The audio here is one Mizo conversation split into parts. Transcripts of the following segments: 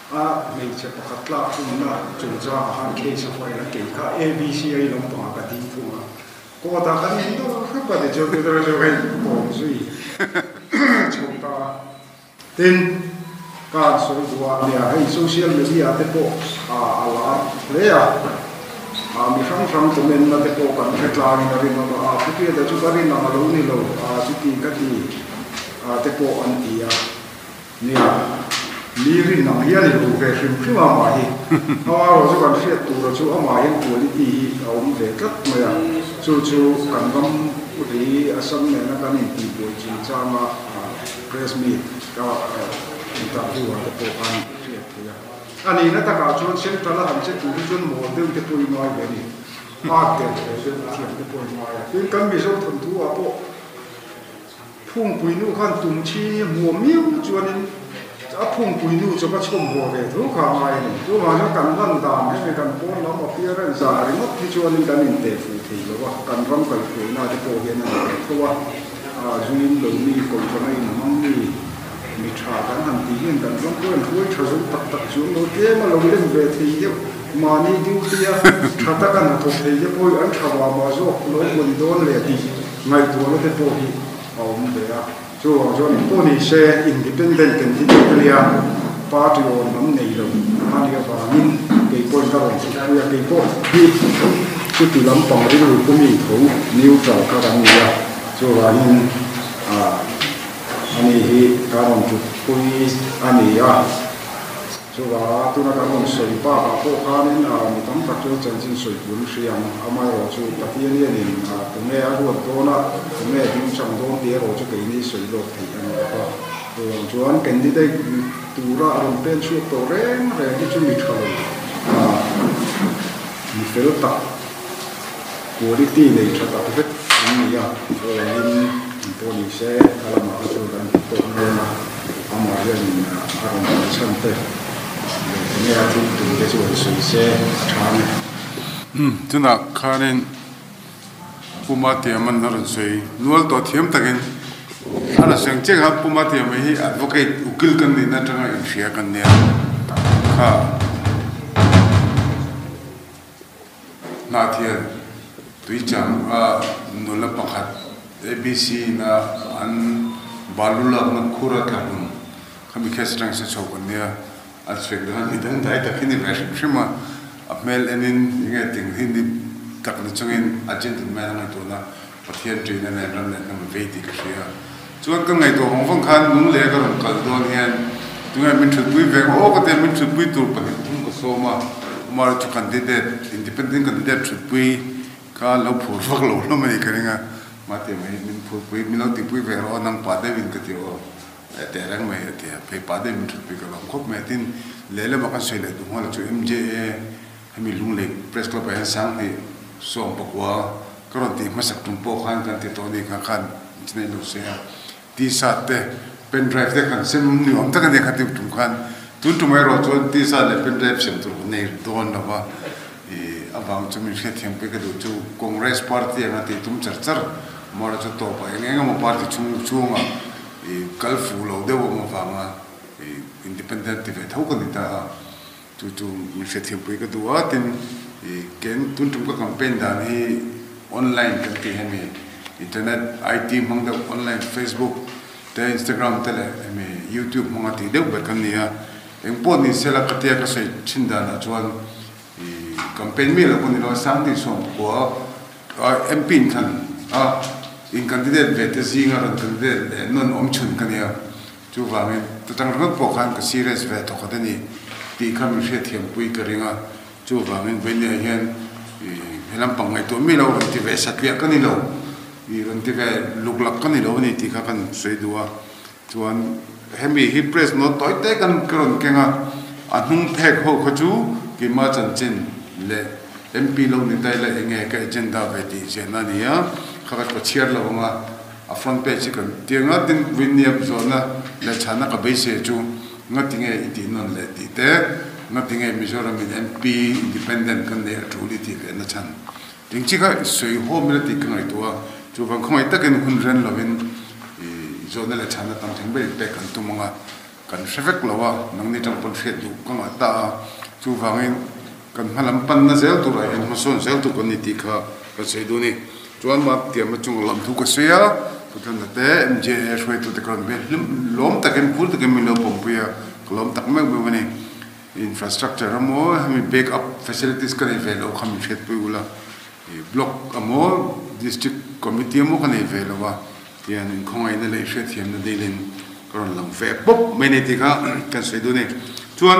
A hmeichhe pakhat tlak tumna chungchangah khan case a file a, kei kha ABCI lampangah ka ding thung a, court ah kan in dawr hrep a ti chu Peter chu ka in kawm zui chho ta a. Tin, ka han sawi duh a, nia hei social media te pawh a lar hle a, mi hrang hrang comment na te pawh kan hre tlangin a rinawm a, a Phuket-a chu ka rin ang a lo ni lo, chuti ka ti te pawh an ti a. Nia, mi rin ang hian i lo ve hrim hrim a amah hi. Amaherawh chu kan hriat tura chu amah hian quality hi a awm ve tlat mai a, chu chu kan ram ri Assam nena kan intihbuai chungchanga press meet ka interview ah te pawh khan hriat theih a. A nihna takah chuan central a han che tur hi chuan mawl deuh te pawh i ngai ve a ni, art der ve deuh thiam te pawh i ngai a. Tin, kan Mizo thawnthu ah pawh. Phungpui nu khan tum chhing hi hmuam miau chuanin a phungpui nu chu ka chhawm haw ve tho kha a ngai a ni. Chuvang chuan kan lan dan hemi kan pawn lam appearance ah ringawt hi chuanin kan inteh fuh thei lo a, kan ram kaihhruaina te pawh hian a ni ve tho a, zuin lo mi, kawlhrawna inhmang mi, mi tha kan han tih hian kan ram pawh hian hruai tha zo tak tak chuang lo tlem a lo lem ve thei deuh, mahni duty a tha taka hnathawk thei te pawh hi an tha mah mah zawk lo mawni dawn leh tih Ngaihtuahna te pawh hi a awm ve a, chuvang chuan engpawh ni se independent candidate a nia, party awn lam nei lo a nih avangin kei pawhin ka rawn chhukpui a, kei pawh hi chuti lampang rilru pu mi tho neutral kha kan ni a, chuvangin ah ani hi ka rawn chhukpui a ni a. Chuvanga tuna kan rawn sawi bakah pawh khanin mi tam tak chu chanchin sawi tur an hria ang. Amaherawhchu Pathian hianin tunge a ruat dawn a, tunge ding chang dawn tih erawh chu keini sawi lawk theih a ni lo va. Chuvang chuan candidate tura a rawn pen chhuak tawh reng reng hi chu mi tha lo, mi fel tak, quality nei tha tak vek an ni a. Chuvangin engpawh ni se a lamah kha chuan kan ti tawk dawn a, amah hianin a rawn kal chhan te leh enge a thil tum te chu an sawi se a tha a ni. Umm tunah khanin Pu Matiaman a rawn sawi nual tawh thiam takin a rawn sawi ang chiah kha Pu Matiama hi advocate ukil kan nihna atanga inhria kan nia kha. Hnathian Tuichang a nula pakhat ABC na an balu lakna khur a tla hlum khami case atang se chho kan nia, a chhek dan hi dangdai tak hi ni ve hrim hrim a, a hmel enin enge ting hi ni tak ni chungin a gentleman a ngaihtuahna Pathian ṭihna nen ram leh hnam a vei tih ka hria. Chuan ka ngaihtuah vang vang khan nung leh ka rawn kal dawn hian tunge min ṭhutpui ve ang aw ka tia min ṭhutpui tur 2 3 ka sawm a, Umar chu candidate independent candidate ṭhutpui kha lo phur vak lo hlawm a nih ka ring a, mahti mai min phurpui min lo tihpui ve rawh aw nang pah deuhin ka ti aw teh reng mai a ti a, phei pah deuhin min ṭhutpui ka lawm khawp mai a tin lehlamah kan sawi leh duh nghal chu MJA Hemi Lunglei Press Club ah hian 2019 ka rawn tih hmasak tum pawh khan kan ti tawh a ni kha khan chinai lo se a, T-shirt te, pen drive te kan sem ni awm tak a nia kha ti tum khan tun tum erawh chuan T-shirt leh pen drive sem tur kan nei dawn lo va, ih avang chu min hriatthiam pui ka duh chu Congress party anga tih tum char char mawra chu tawpah eng eng emaw party chhung chhungah ih kal fuh lo deuh awm avanga ih independent ti ve tho ka ni ta a. Chu chu min hriatthiampui ka duh a, tin i ken tun tum ka campaign dan hi online kan tih hemi internet IT hmang deuh online Facebook te Instagram te leh hemi YouTube hmang a tih deuh ber kan ni a, engpawh ni sela ka tia ka sawi thin danah chuan i campaign miah lo pawh ni lo a, 2019 MP in thlan a in candidate ve te zinga rawn candidate leh nawn awm chhun ka nia. Chuvangin tutang ringawt pawh khan ka serious ve thawkhat a ni tih kha min hriatthiampui ka ring a, chuvangin vawinia hian he lampang ngaihtuah mi lo rawn ti ve satliah ka ni lo, ih rawn ti ve luk lak ka ni lo a ni tih kha kan sawi duh a. Chuan hemi hi press note tawi te kan ka rawn keng a, a hnung phek ho kha chu keimah chanchin leh MP lo ni ta ila enge ka agenda ve tih ziahna a ni a, kha ka chhiar lo ang a. A front page hi kan ti anga tin Winniap zawhna leh chhana ka beisei chu ngatinge i tih nawn leh tih te, ngatinge Mizoram in MP independent kan nei a tul i tih leh na chhan ting chi kha sawi hawm ila tih ka ngaihtuah a, chuvang khawngaih takin hun ren lovin i zawhna leh chhana tam theng ber in pek kan tum anga. Kan hre vek lo a, nangni tang pawn hriat duh ka ngah ta a, chuvangin kan hma lam panna zel turah hian hmasawn zel tur kan ni tih kha kan sawi duh a ni. Chuan mah tiamna chunga lam thu ka sawi a, Putana te MJA hruaitute ka rawn biak hlim lawm takin phur takin min lo pawmpui a, ka lawm tak meuh meuh a ni. Infrastructure emaw hemi back up facilities ka nei ve loh kha min hriatpui ula, block emaw district committee emaw ka nei ve lo a, Tian inkhawngaihna leh hriatthiamna dilin ka rawn lang ve pawp mai nei tih kha kan sawi duh a ni. Chuan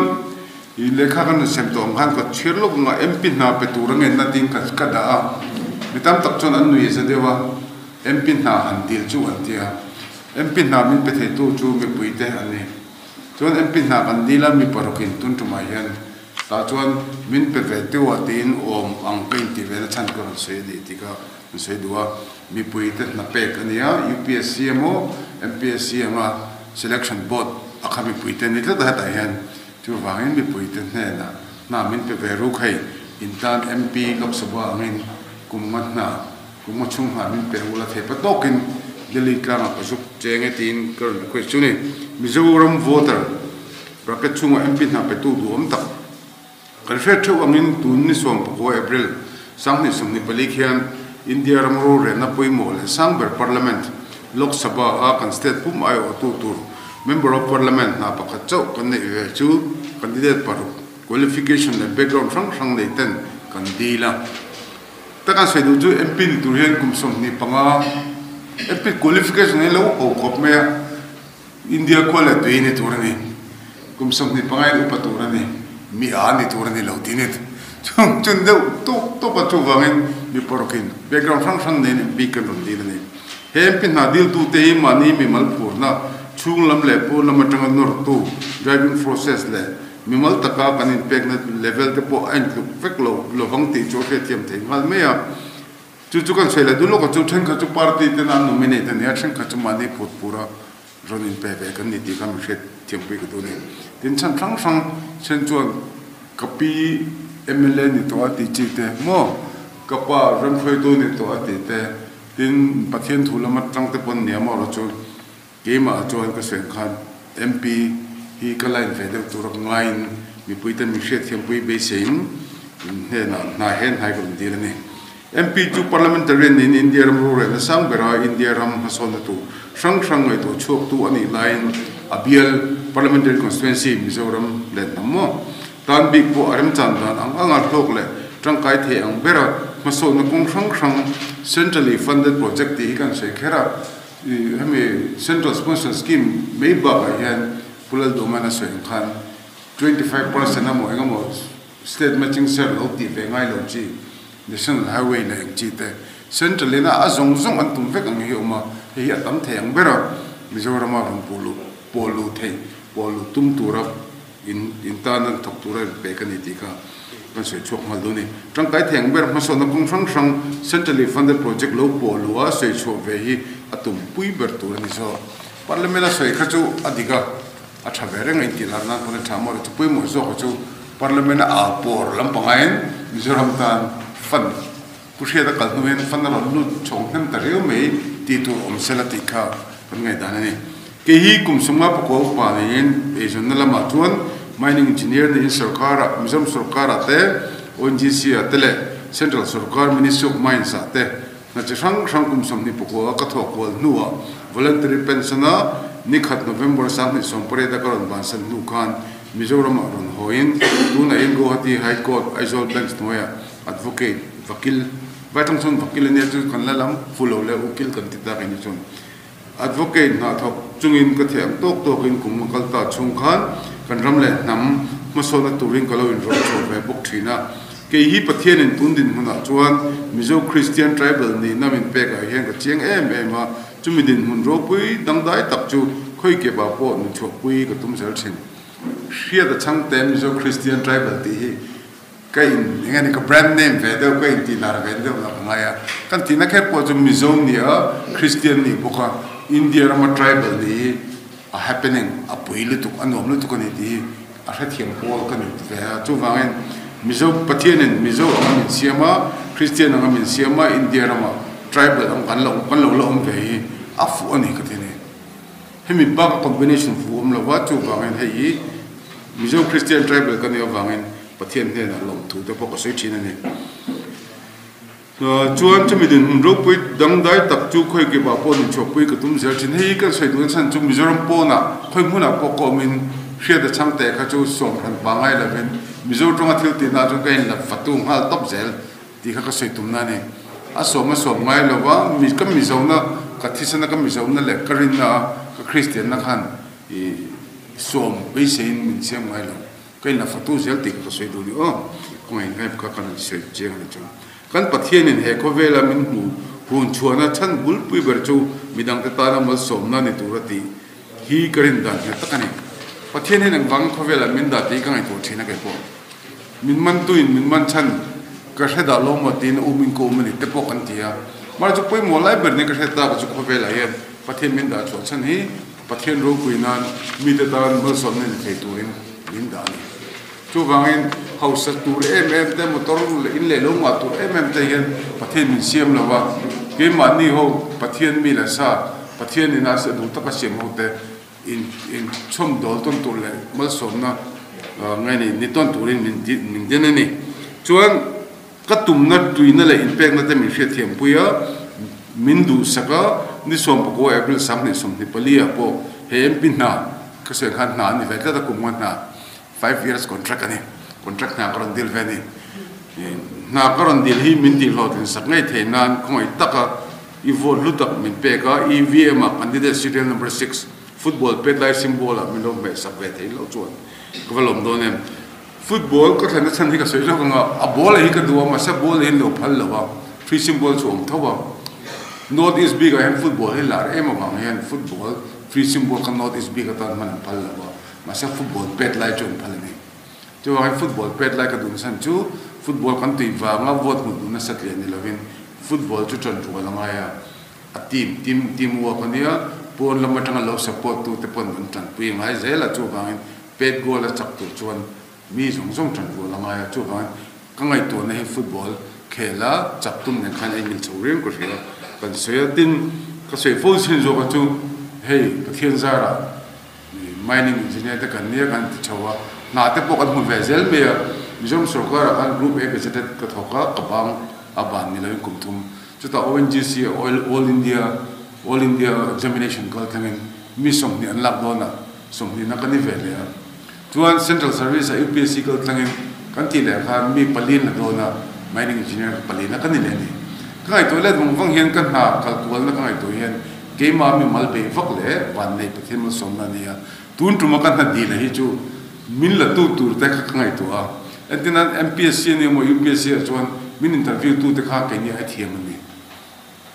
i lehkha kan rawn sem tawh ang khan ka chhiar lawk ang a, MP hna pe tur a ngenna tiin ka ka dah a, mi tam tak chuan an nui a za deuh a, MP hna han dil chu an ti a, MP hna min pe theitu chu mipuite an ni. Chuan MP hna kan dil a, mi paruk-in tun tumah hian tah chuan min pe ve teuh a tiin awm ang ka intih ve na chhan ka rawn sawi a ni tih kha An sawi duh a, mipuite hna pek a ni a, UPSC emaw MPSC anga selection board a kha mipuite ni tlat a hetah hian chuvangin mipuite hnenah hna min pe ve ruk hei intan MP Lok Sabha angin kum nga hna kum nga chhung hna min pe ula thei pa tawkin Delhi tlangah ka zuk cheng e tiin ka rawn request chu ni. Mizoram voter bracket chhungah MP hna petu duhawm tak. Kan hriat theuh angin tun ni 14 April 2024 khian India ram rorelna pawimawh leh sang ber Parliament, Lok Sabha a kan state pum aiawhtu tur Member of Parliament hna pakhat chauh kan neih ve chu candidate paruk qualification leh background hrang hrang nei ten kan dil a. Ta kan sawi duh chu MP ni tur hian kum 25 MP qualification hi lo ho khawp mai a. India khua leh tui ni tur a ni, kum 25 in upa tur a ni, mi a ni tur a ni lo tih ni. Chung chun deuh tawk tawk a chuvangin mi paruk-in background hrang hrang nen MP kan rawn dil a ni. He MP hna diltute hi mahni mimal phurna chhung lam leh pawn lam atanga nawrtu, driving forces, leh mimal taka kan inpekna level te pawh a intluk vek lo lovang tih chu a hriatthiam thei nghal mai a. Chu chu kan sawi leh duh lawk a, chu thenkhat chu party ten an nominate a ni a, thenkhat chu mahni phut phura rawn inpe ve kan ni tih kha mi hriat thiampui ka duh a ni. Tin chhan hrang hrang then chuan ka pi mla ni tawh a tih chi te maw, ka pa remhruaitu ni tawh a tih te, tin Pathian thu lama tang te pawn nia maw erawh chu keimah chuan ka sawi ang khan MP hi ka line ve deuh tur a ngaiin mipui ten min hriatthiampui beiseiin hnenah hnai he hnai ka rawn dil a ni. MP chu Parliamentarian niin India ram rorelna sang bera India ram hmasawnna tur hrang hrang ngaihtuah chhuaktu a nih laiin a bial Parliamentary Constituency Mizoram leh hnam maw tan bik pawh a remchan dan ang anga hlawk leh tangkai thei ang bera hmasawnna kawng hrang hrang Centrally Funded Project tih hi kan sawi kher a, hemi Central Sponsor Scheme mai bakah hian Pu Lalduhman a sawi ang khan 25% emaw engemaw State matching share lo tih ve ngai lo chi National Highway leh eng chi te Central in a a zawng zawng an tum vek ang hi a awm a, hei hi a tam thei ang ber a, Mizorama rawn pawh luh pawh luh theih pawh luh tum tura in in tan an thawk tura in pek a ni tih kha kan sawi chhuak nghal dawn a ni. Tangkai thei ang ber hmasawnna kawng hrang hrang Centrally funded project lo pawh luh a sawi chhuah ve hi a tum pui ber tur a ni zawk. Parliament a sawi kha chu a dik a. A tha ve reng a intih lar nan pawn a tha maw le chu pawimawh zawk a chu Parliament a au pawr lam pangain Mizoram tan fund Pu Hriata kal hnu hian fund a rawn lut chhawng hnem ta riau mai tih tur awm sela tih kha kan ngaihdan a ni. Kei hi kum sawmnga pakua upa niin eizawnna lamah chuan Mining Engineer niin sorkar ah Mizoram sorkar ah te ONGC ah te leh Central sorkar Ministry of Mines ah te Hna chi hrang hrang kum 24 a ka thawk kual hnuah voluntary pension a nikhat November 2018 a ka rawn bansan hnu khan Mizoram ah rawn hawiin tunah hian Guwahati High Court Aizawl Bench hnuaiah Advocate Vakil Vaitang chuan Vakil ania chu kan la lam fu lo le Ukil kan ti tak in chuan Advocate hna thawk chungin ka theh ang tawk tawkin kum a kal ta chhung khan kan ram leh hnam hmasawnna turin ka lo inrawlh chho ve bawk thin a. Kei hi Pathianin tun dinhmunah chuan Mizo Christian Tribal nihna min pekah hian ka chiang em em a, chumi dinhmun ropui dangdai tak chu khawi kepah pawh nuchhuahpui ka tum zel thin. Hriat a chhangte Mizo Christian Tribal tih hi Ka in eng nge ni ka brand name ve deuh ka intih lar ve deuh lah ka ngai a, kan tihna kher pawh chu Mizo nih a Christian nih bawk a India rama tribal nih hi a happening a pui lutuk a nuam lutuk a ni tih hi a hrethiam pawl ka ni ve a, chuvangin Mizo Pathianin Mizo anga min siam a Christian anga min siam a India rama tribal ang kan lo kan lo la awm ve hi a fuh a ni ka ti a ni. Hemi bak a combination fuh awm lo. lova, chuvangin hei hi Mizo Christian Tribal ka nih avangin Pathian hnenah lawmthu te pawh ka sawi thin a ni. Chuan chumi dinhmun ropui dangdai tak chu khawi kipah pawh inchhuahpui ka tum zel thin. Hei hi kan sawi duhna chhan chu Mizoram pawnah khawi hmunah pawh ka awmin hriat a chhang teh kha chu sawm hran pangngai lovin Mizo tawnga thil tihna chuan ka inlap fatu nghal tawp zel tih kha ka sawi tumna a ni. A sawm a sawm ngai lova ka Mizona, ka thisana ka Mizona leh ka rinna a ka Kristianna khan i sawm beiseiin min siam ngai lo. Ka inla fatu zel tih ka sawi duh ni aw, kawngaiin hep kha ka rawn sawi chiang a ni chu. Kan Pathianin he khawvela min hmu hun chhuahna chhan bulpui ber chu midangte tana malsawmna ni tura tih hi ka rin dan nghet tak a ni. Pathian hian engvangin khawvelah min dah tih ka ngaihtuah thin a kei pawh. Min mantuin min man chhan ka hre dah lo maw tiin umin ka um a ni te pawh kan ti a. Mahse chu pawimawh lai ber ni ka hriat tak chu khawvelah hian Pathian min dah chhuah chhan hi Pathian ropui nan mite tan malsawmna ni thei turin min dah a ni. Chuvangin hausa tur em em te, motor leh in leh lo ngah tur em em te hian Pathian min siam lo va, keimahni ho Pathian mi leh sa, Pathian ina duh taka siam ho te in in chhawm dawl tawn tur leh malsawmna ngai nei ni tawn turin min min den a ni. Chuan Ka tumna, tuina leh inpekna te min hriatthiam pui a, min duhsak a, ni 19 April 2024 ah pawh he MP hna ka sawi khan hna a ni ve tlat a, kum nga hna, five years contract a ni, contract hna ka rawn dil ve a ni. Hna ka rawn dil hi min tihhlawhtlin sak ngei thei nan khawngaih taka i vote hlu tak min pek a, EVM ah candidate serial number six football pet lai symbol ah min lo hmehsak ve thei loh chuan ka va lawm dawn em. Football ka thlenna chhan hi ka sawi hlauh ang a, a ball hi ka duh a, mahse ball hi an lo phal lo a, free symbol chu a awm tho a. North East bikah hian football hi lar em avang hian football free symbol kha North East bik atan hman an phal lo a, mahse football pet lai chu an phal a ni. Chuvangin football pet lai ka duh chhan chu football kan tui vanga vote hmuh duh nasa tliah ni lovin football chu ṭan rual a ngai a, a team team team work a nia, pawn lam aṭanga lo support tu te pawn an ṭanpui a ngai zel a, chuvangin Pet goal a chak tur chuan mi zawng zawng ṭan rual a ngai a, chuvangin ka ngaihtuahna hi football khel a chak tum nen khan a inmil chho riau ka hria. Kan sawi a, tin ka sawi fo chin zawk a chu hei Pathian zarah mining engineer te kan nia kan ti chho a, hna te pawh kan hmu ve zel mai a, Mizoram sorkarah khan Group A gazetted ka thawk a, ka bang a ban ni loin kum thum, chutah ONGC Oil All India All India Examination kal thlengin mi 20 an lak dawn a, 20 na ka ni ve leh a. Chuan Central Service ah UPSC kal tlangin kan tih leh khan mi pali an la dawn a, Mining Engineer ka pali na ka ni leh a ni. Ka ngaihtuah let vang vang hian ka hna kal kualna ka ngaihtuah hian keimah mi mal beih vak leh vannei Pathian malsawmna a ni a. Tun tuma ka hna dil hi chu min la tu tur te kha ka ngaihtuah a. Entirnan MPSC a ni emaw UPSC ah chuan min interview tu te kha keini ai thiam a ni.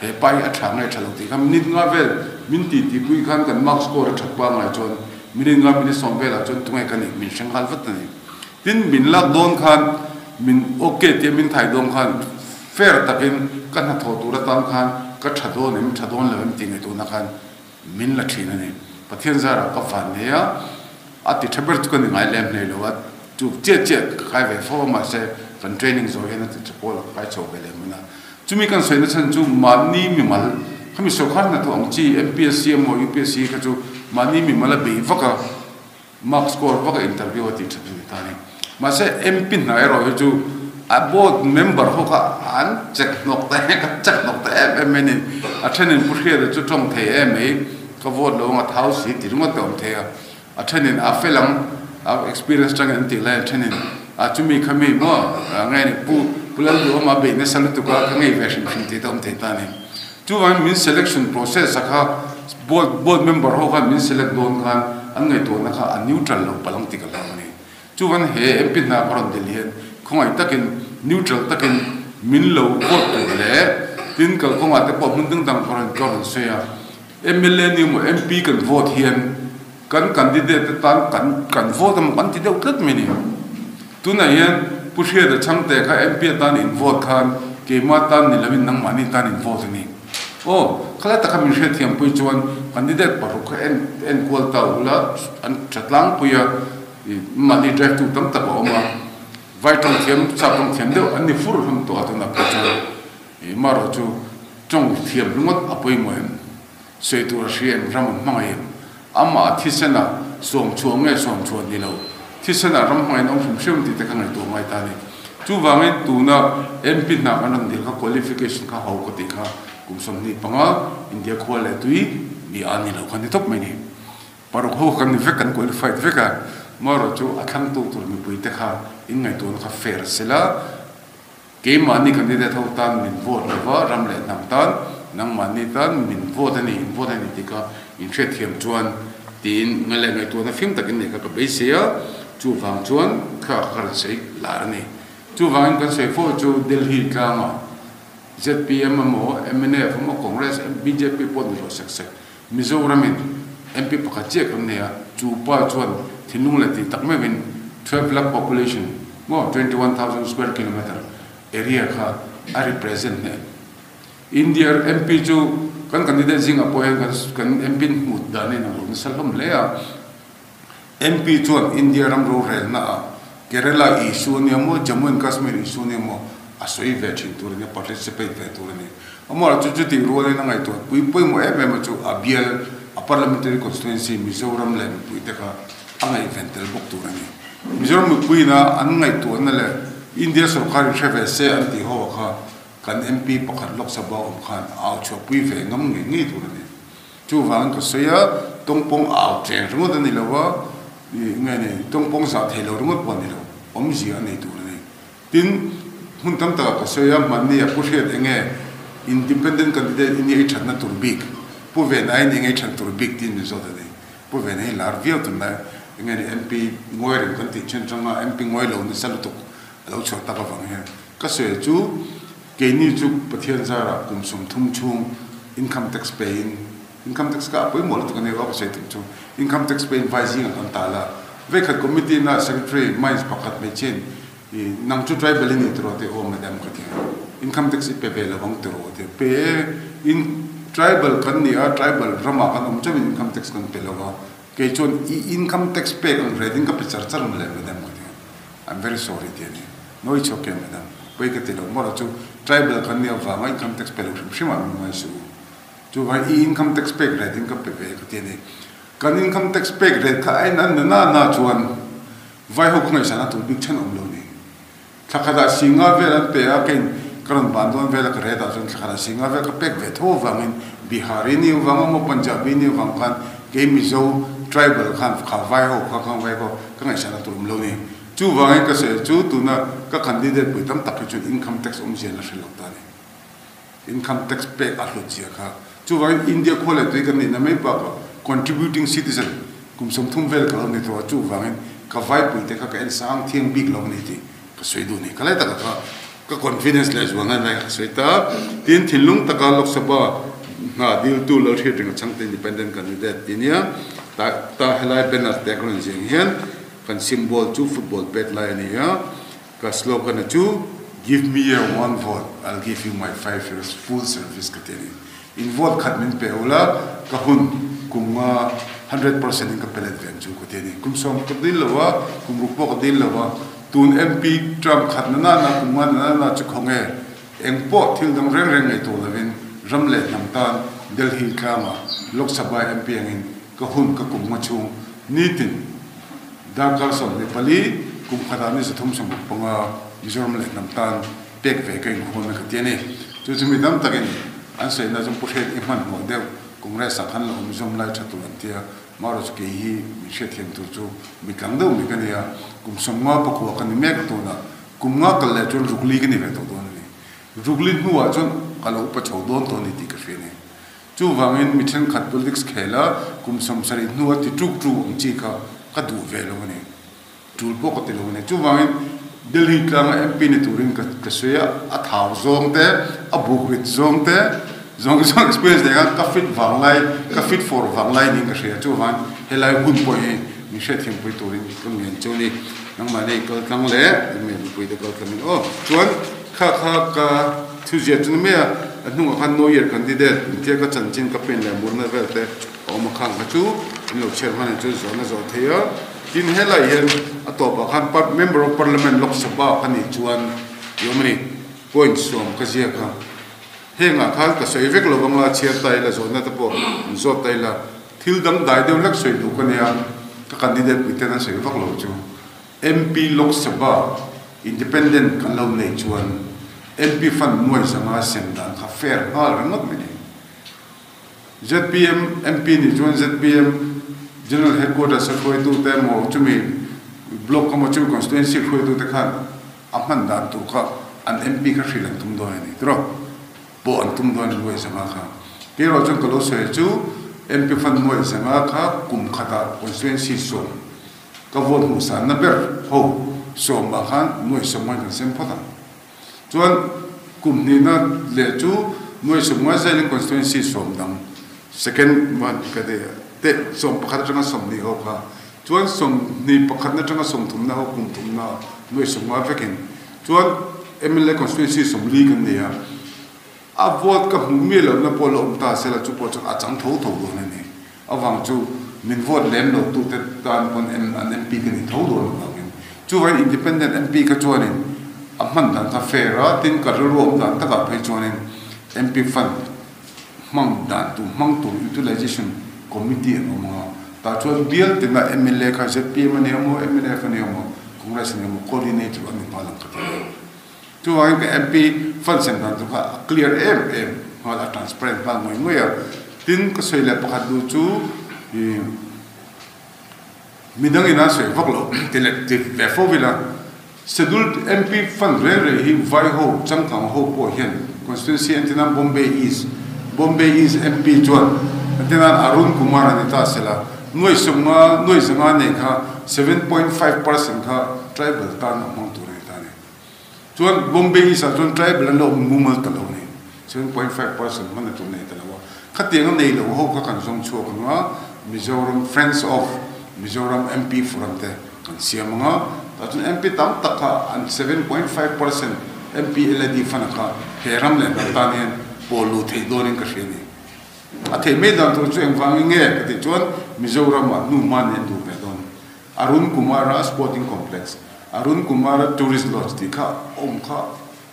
He pa hi a tha nge tha lo tih kha minute nga vel min ti tih pui khan kan mark score a that pangngai chuan minute nga minute 10 velah chuan tunge ka nih min hre nghal vat a ni. Tin min lak dawn khan min ok tia min thai dawn khan fair takin ka hnathawh tur atan khan ka tha dawn em tha dawn lo em tih ngaihtuahna khan min la thin a ni. Pathian zarah ka van nei a, a ti tha ber chu ka ni ngai lem hlei lo a, chu chiah chiah ka kai ve fo a mahse kan training zawh hian a ti tha pawl a ka kai chho ve leh hman a. Chumi kan sawi na chhan chu mahni mimal, khami sorkar hnathawh ang chi MPSC emaw UPSC kha chu mahni mimal a beih vak a, mark score vak a interview a tih that a ni ta a ni. Mahse MP hna erawh hi chu a board member ho kha an check hnawk ta em, ka check hnawk ta em em mai a ni. A thenin Pu Hriata chu tawng thei em mai, ka vote lo ang a thau si ti ringawt te awm thei a. A thenin a fel ang, a experience tangin an tih lai a thenin a chumi kha mi maw nge ni Pu Pu Lalduhawma beih nasa lutuk a ka ngei ve hrim hrim tih te awm thei ta a ni. Chuvangin min selection process a kha board board member ho khan min select dawn khan an ngaihtuahna kha a neutral lo palh ang tih ka hlau a ni. Chuvangin he MP hna ka rawn dil hian khawngaih takin neutral takin min lo vote tur leh tin kalkawngah te pawh hmun dang dang ka rawn ka rawn sawi a. Mla ni emaw MP kan vote hian kan candidate te tan kan kan vote emaw kan ti deuh tlat mai ni. Tunah hian Pu Hriata Chhangte kha MP atan in vote khan keimah tan ni loin nangmahni tan in vote a ni. Aw, khalai taka min hriatthiam pui chuan candidate paruk kha en en kual ta ula an tha tlangpui a, mahni drive tu tam tak a awm a, vai tawng thiam, sap tawng thiam deuh an ni fur hlawm tawh a tunah phei chuan marawh chu Tawng thiam ringawt a pawimawh em? Sawi tur a hria em? Ram an hmangaih em? Amah a thisen a, Sawm chhuah nge sawm chhuah ni lo, thisenah ram hmangin awm hrim hrim tih te ka ngaihtuah ngai ta a ni. Chuvangin tuna MP hna kan rawn dil kha qualification kha ho ka tih kha kum 25 India khua leh tui ni a ni lo kha ni tawp mai ni. Paruk ho kan ni vek, kan qualified vek a, amaherawhchu a thlangtu tur mipui te kha in ngaihtuahna kha fair sela, Keimahni candidate ho tan min vote lova, ram leh hnam tan, nangmahni tan min vote a ni, in vote a ni tih kha in hriatthiam chuan tiin ngai leh ngaihtuahna fim takin nei kha ka beisei a, chuvang chuan kha ka rawn sawi lar a ni. Chuvangin kan sawi fo chu Delhi tlangah zpm emaw, mnf emaw, Congress, bjp pawh ni rawh sek sek Mizoramin MP pakhat chiah kan nei a, chu pa chuan thinlung leh tih tak meuhin 12 lakh population maw 21,000 square kilometre area kha a represent hneh. India MP chu kan candidate zingah pawh hian kan kan MP hmuh dan a inang lo nasa hlawm hle a. MP chuan India ram rorelna ah Kerala issue ania maw, Jammu and Kashmir issue ania maw a sawi ve thin tur a nia, participate ve tur a ni. Amaherawh chu chutih rualin a ngaihtuah pui pawimawh em em a chu a bial, a parliamentary constituency Mizoram leh mipuite kha a ngaihven tel bawk tur a ni. Mizoram mipuiina an ngaihtuahna leh India sorkarin hre ve se an tih ho ah kha kan MP pakhat Lok Sabha awm khan a au chhuahpui ve ngam ngei ngei tur a ni. Chuvangin ka sawi a, tawngpawng au cheng ringawt a ni lo a, ih nge ni, tawngpawng zah thei lo ringawt pawh a ni lo, awmzia a nei tur a ni. Tin, hmun tam takah ka sawi a, hmanni a pu hriat eng nge independent candidate i nia i thatna tur bik, pu ve na i nia i that tur bik tiin min zawt a ni. Pu ve na hi lar viau tunlai eng nge ni MP ngawi reng kan tih then changa MP ngawi lo nasa lutuk a lo chhuah tak avang hian ka sawi chu, Keini chu Pathian zarah kum 30 chhung income tax pay in, income tax kha a pawimawh lutuk a nia ka sawi tum chu, income tax pay in vai zingah kan tal a, vekhat committee na secretary mines pakhat hmeichhiain i nang chu tribal i ni tiraw tih aw madam ka ti a, income tax i pe ve lo ang tiraw a ti a, pe e, in tribal kan ni a, tribal ramah kan awm chauhin income tax kan pe lo a, kei chuan i income tax pek ang ret in ka pe char char mawle madam ka ti a. I'm very sorry ti a ni. No it's okay madam. Pawi ka ti lo. Mawra chu tribal kan nih avanga income tax pe lo hrim hrim ah min ngai suh u. Chuvang i income tax pek rate in ka pe ve ka ti a ni. Kan income tax pek rate kha a in an na na na chuan vai ho ka ngaihsan a tul bik chhan awm lo ni. Thla khatah singa vel an pe a, keiin ka rawn ban dawn vel a ka rate ah chuan thla khatah singa vel ka pek ve tho avangin Bihari ni avang emaw Punjabi ni avang khan kei Mizo tribal khan kha vai ho kha kha vai ho ka ngaihsan a tur awm lo ni. Chuvangin ka sawi chu tuna ka candidate pui tam tak hi chuan income tax awmzia la hre lo ta a ni. Income tax pek a hlut zia kha. Chuvangin India khua leh tui kan nihna mai bakah contributing citizen kum 30 vel ka lo ni tawh a, chuvangin ka vaipui te kha ka en sang thiang bik lo a ni tih ka sawi duh a ni. Ka lai takah kha ka confidence leh zualna lai ka sawi ta. Tin, thinlung taka Lok Sabha hna diltu Lalhriat ringa changte independent candidate tih nia ta ta helai banner te ka rawn ziang hian kan symbol chu football pet lai a ni a, ka slogan a chu Give me a one vote, I'll give you my 5 years full service ka ti a ni. In vote khat min pe ula ka hun kum nga 100% in ka pe let ve ang chu ka ti a ni. Kum 10 ka dil lo a, kum 6 pawh ka dil lo a, tun MP term khat na na na kum nga na na na chu khaw nge eng pawh thil dang reng reng ngaihtuah lovin ram leh hnam tan Delhi tlangah Lok Sabha MP angin ka hun ka kum nga chhung nitin darkar 24 kum khatah ni 365 Mizoram leh hnam tan pek ve ka inhuam e ka ti a ni. Chu chu mi dam takin an sawina chu Pu Hriat i hmanhmawh deuh Congress ah khan la awm zawm lai tha tur an ti a, Marawh chu kei hi min hriatthiam tur chu mi tlang deuh mai ka ni a, kum 50 pakua ka ni mek a tunah kum nga kal leh chuan rukli ka ni ve tawh dawn a ni. Rukli hnuah chuan ka lo upa chho dawn tawh a ni tih ka hria a ni. Chuvangin mi thenkhat politics khel a kum 70 hnua ti tuk tuk ang chi kha ka duh ve lo a ni. Tul pawh ka ti lo a ni. Chuvangin Delhi tlanga MP ni turin ka ka sawi a, a thau zawng te, a buk rit zawng te, zawng zawng experience nei khan ka fit vang lai, ka fit for vang lai niin ka hria. Chuvangin helai hun pawh hi min hriatthiampui turin ka ngen chu a ni. Nangmahni kal tlang leh in mipui te kal tlangin aw. Chuan kha kha ka thuziah chu ni mai a, a hnungah khan New Year candidate inthia ka chanchin ka pen leh murna vel te a awm a khang kha chu in lo chhiar hman ang chu zawhna zawh thei a. Tin helai hian a tawpah khan Member of Parliament Lok Sabha ka nih chuan i awm a ni, point 10 ka ziak a. Hengah khan ka sawi vek lo vang a, chhiar ta ila zawhna te pawh an zawt ta ila thil dang dai deuh hlek sawi duh ka nia. Ka candidate pui ten an sawi vak lo chu MP Lok Sabha Independent kan lo neih chuan MP fund nuai zanga sem dan kha fair nghal ringawt mai ni. Zpm MP nih chuan zpm General Headquarters a hruaitute emaw chumi Block emaw chumi Constituency hruaitute khan a hman dan tur kha an MP kha hrilh an tum dawn a ni tiraw? Pawh an tum dawn a nuai zanga kha. Kei erawh chuan ka lo sawi chu MP fund nuai zanga kha kum khatah Constituency sawm ka vote hmuh sanna ber ho sawmah khan nuai sawmngain kan sem phawt ang. Chuan kum hnihna leh chu nuai sawmngai zailin constituency sawm dang second one ka ti te 11 atanga 20 ho kha chuan 21 atanga 30 ho kum thumna nuai sawmngai vekin chuan mla constituency 40 kan nei a, a vote ka hmuh miah lohna pawh la awm ta sela chu pawh chuan a chang tho tho dawn a ni. Avang chu min vote lem lo tute tan pawn an MP ka ni tho dawn avangin chuvangin independent MP kha chuanin a hman dan kha fair a, tin ka rilru awm dan takah phei chuanin MP fund hmang dan tur hmang tur utilization committee an awm ang a, tah chuan bial tina mla kha zpm a ni emaw mnf a ni emaw Congress a ni emaw coordinator an ni nghal ang ka ti a. Chuvangin ka MP fund sem dan chu kha a clear em em nghal a transparent nghal ngawih ngawih a. Tin ka sawi leh pakhat duh chu ih midang ina sawi vak loh ti leh ti ve fo ila scheduled MP fund reng reng hi vai ho changkang ho pawh hian constituency entir nan Bombay East Bombay East MP chuan entir nan Arun Kumar a ni ta sela nuai sawmnga nuai zanga nei kha 7.5% kha tribal tan a hmang tur a ni ta a ni. Chuan Bombay East ah chuan tribal an lo awm mumal ta lo ni. 7.5% hman a tul nei ta lo a. Khatiang a nei lo ho kha kan zawng chhuak ang a, Mizoram Friends of Mizoram MP Forum te kan siam ang a, tah chuan MP tam tak kha an 7.5% MP LAD fund kha he ram leh hnam tan hian pawl luh theih dawnin ka hria a ni. A theih mai dan tur chu engvangin nge ka tih chuan Mizoram ah hnu hma nen duh ve dawn. Arun Kumara Sporting Complex, Arun Kumara Tourist Lodge tih kha awm kha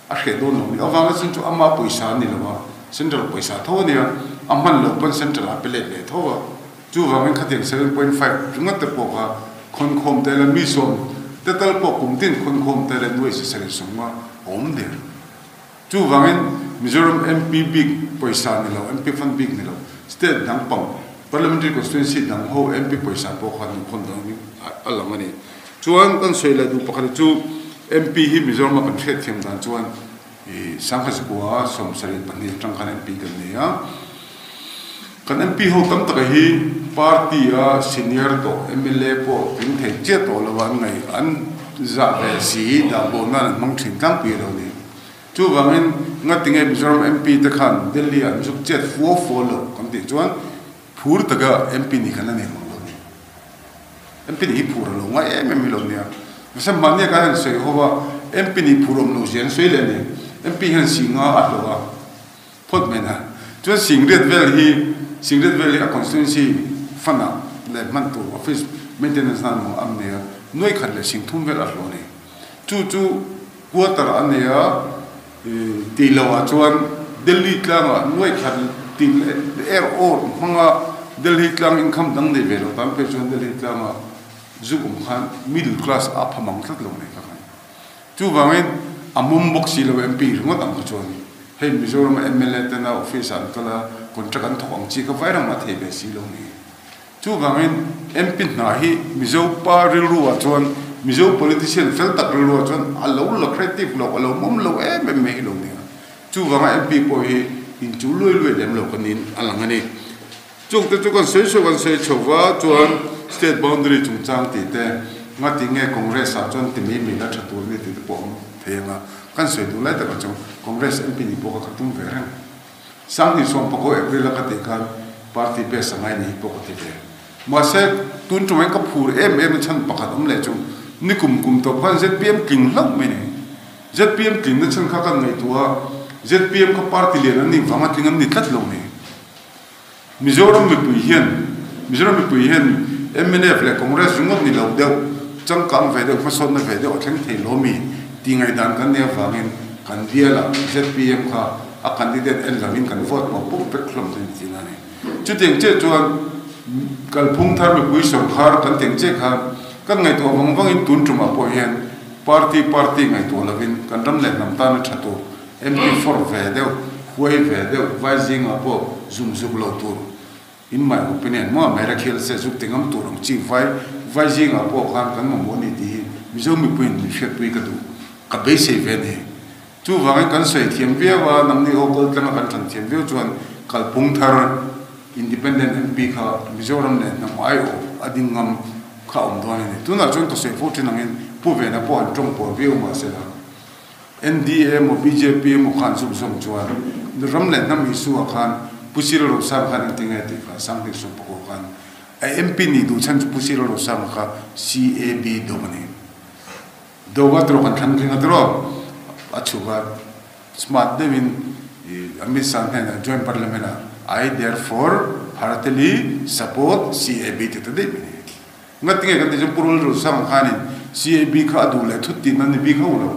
a hreh dawn lo ni. Avanga chin chu ama pawisa a ni lo a, Central pawisa tho a nia, a hman loh pawn Central ah pe let leh tho a. Chuvangin khatiang 7.5 ringawt te pawh kha khawnkhawm te la mi sawm te tal pawh kum tin khawnkhawm te leh nuai sisarih sawm a awm der. Chuvangin Mizoram MP bik pawisa ni lo, MP fund bik ni lo, state dang pang, parliamentary constituency dang ho MP pawisa pawh kha nukhawm dang hi a lang a ni. Chuan kan sawi leh duh pakhat chu MP hi Mizorama kan hriatthiam dan chuan i Sangha Zakua 72 atang khan MP kan nei a. Kan MP ho tam taka hi party a senior tawh mla pawh tling thei chiah tawh lo a an ngaih an zah ve si dah bawh nan an hmang thin tlangpui a lo ni. Chuvangin ngatinge Mizoram MP te khan Delhi ah an zuk chet fuo fuo lo kan tih chuan phur taka MP nih khan a nei mang lo ni. MP nih hi phur a lo ngai em em hi lo nia. Mahse mahni ah khan han sawi ho a, MP nih phur awm lo zia an sawi leh a ni. MP hian singa a hlawh a, phawt mai na. Chuan singriat vel hi singriat vel hi a constituency fund ah leh hman tur office maintenance nan maw am nei a, nuai khat leh sing thum vel a hlawh a ni. Chu chu quarter a nei a, tih loh ah chuan Delhi tlangah nuai khat tih leh air or hmanga Delhi tlang income dang nei ve lo tan phei chuan Delhi tlangah zuk awm khan middle class a pha mang tlat lo nei kha khan. Chuvangin a mum bawk si lo MP ringawt ang kha chuan hei Mizoram a mla tena office ah an kal a contract an thawk ang chi kha vairang a thei ve si lo ni. Chuvangin MP hna hi Mizo pa rilru ah chuan Mizo politician fel tak rilru ah chuan a lo la creative lo, a lo mawm lo em em mai hi lo ni a. Chuvanga MP pawh hi inchu luai luai lem lo ka niin a lang a ni. Chungte chu kan sawi sawi kan sawi chho va chuan state boundary chungchang tih te ngati nge Congress ah chuan ti mai mai la tha tur a ni tih te pawh a awm thei ang a, kan sawi duh lai takah chuan Congress MP nih pawh kha ka tum ve reng. 2019 April a ka tih khan party base a ngai ni hi pawh ka ti ve. Mahse tun tumah hian ka phur em em a chhan pakhat awm leh chu ni kum kum tawp khan zpm tling hlauh mai ni. Zpm tling na chhan kha kan ngaihtuah a, zpm kha party lian an nih vang a tling an ni tlat lo ni. Mizoram mipui hian Mizoram mipui hian mnf leh Congress ringawt ni lo deuh, changkang ve deuh, hmasawnna ve deuh a thleng thei lo mi tih ngaihdan kan nei avangin kan bialah zpm kha a candidate en lovin kan vote pawh pawp vek hlawm thei tihna a ni. Chutiang chiah chuan Kalphung thar mipui sawrkhar kan teng che khan kan ngaihtuah vang vangin tun tumah pawh hian party party ngaihtuah lovin kan ram leh hnam tana tha tur MP for ve deuh, huai ve deuh, vai zingah pawh zum zuk lo tur in my opinion maw mera khel se zuk ti ngam tur ang chi vai vai zingah pawh khan kan mamawh a ni tih hi Mizo mipuiin min hriatpui ka duh ka beisei ve a ni. Chuvangin kan sawi thiam viau a, nangni ho kal tlanga kan ṭhan thiam viau chuan kalphung thar Independent MP kha Mizoram leh hnam aiawh a ding ngam kha a awm dawn a ni. Tunah chuan ka sawi fo ṭhin angin Pu Vena pawh han ṭawng pawh viau mah se la, NDA emaw bjp emaw khan zuk zawng chuan ram leh hnam issue ah khan Pu Cyril Rosang khan engtin nge tih kha Sanghnih Sawm pakua khan a MP nih duh chhan chu Pu Cyril Rosanga kha CAB dawng a ni. Doga tawh kan thlang tling a tawh a chhuk a, smart deuhin Amit Shah hnenah joint parliament ah I therefore heartily support CAB ti ta daih mai ni. Ngati nge kan tih chuan Pu Rul Rosanga khanin CAB kha a duh leh thut tihna ni bik ho lo.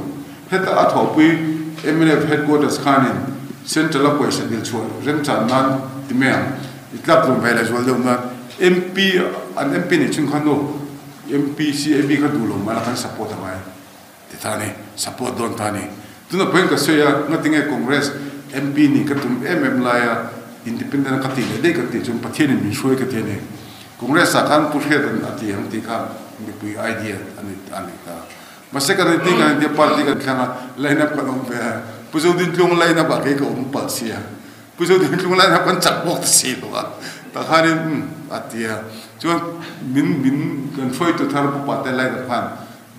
Heta a thawhpui mnf headquarters khanin central a pawisa dil chhuah remchan nan ti mai ang i tlak tlawm ve leh zual deuh nan MP an MP nih chhung khan aw MP CAB kha duh lo mah la kan support a ngai ti ta ni, support dawn ta ni. Tunah pawhin ka sawi a, ngatinge Congress MP nih ka tum em em lai a, Independent a ka tih leh daih ka tih chuan Pathianin min hruai ka ti a ni. Congress ah khan Pu Hriat a ti ang tih kha mipui idea a ni a ni ta. Mahse kan inti kan intia party kan thleng a, line up kan awm ve a, Pu Zodintlung line up ah kei ka awm palh sia. Pu Zodintlung line up kan chak bawk ta si lo a, tah khanin umm a ti a, chuan min min kan hruaitu thar Pu Pate line up khan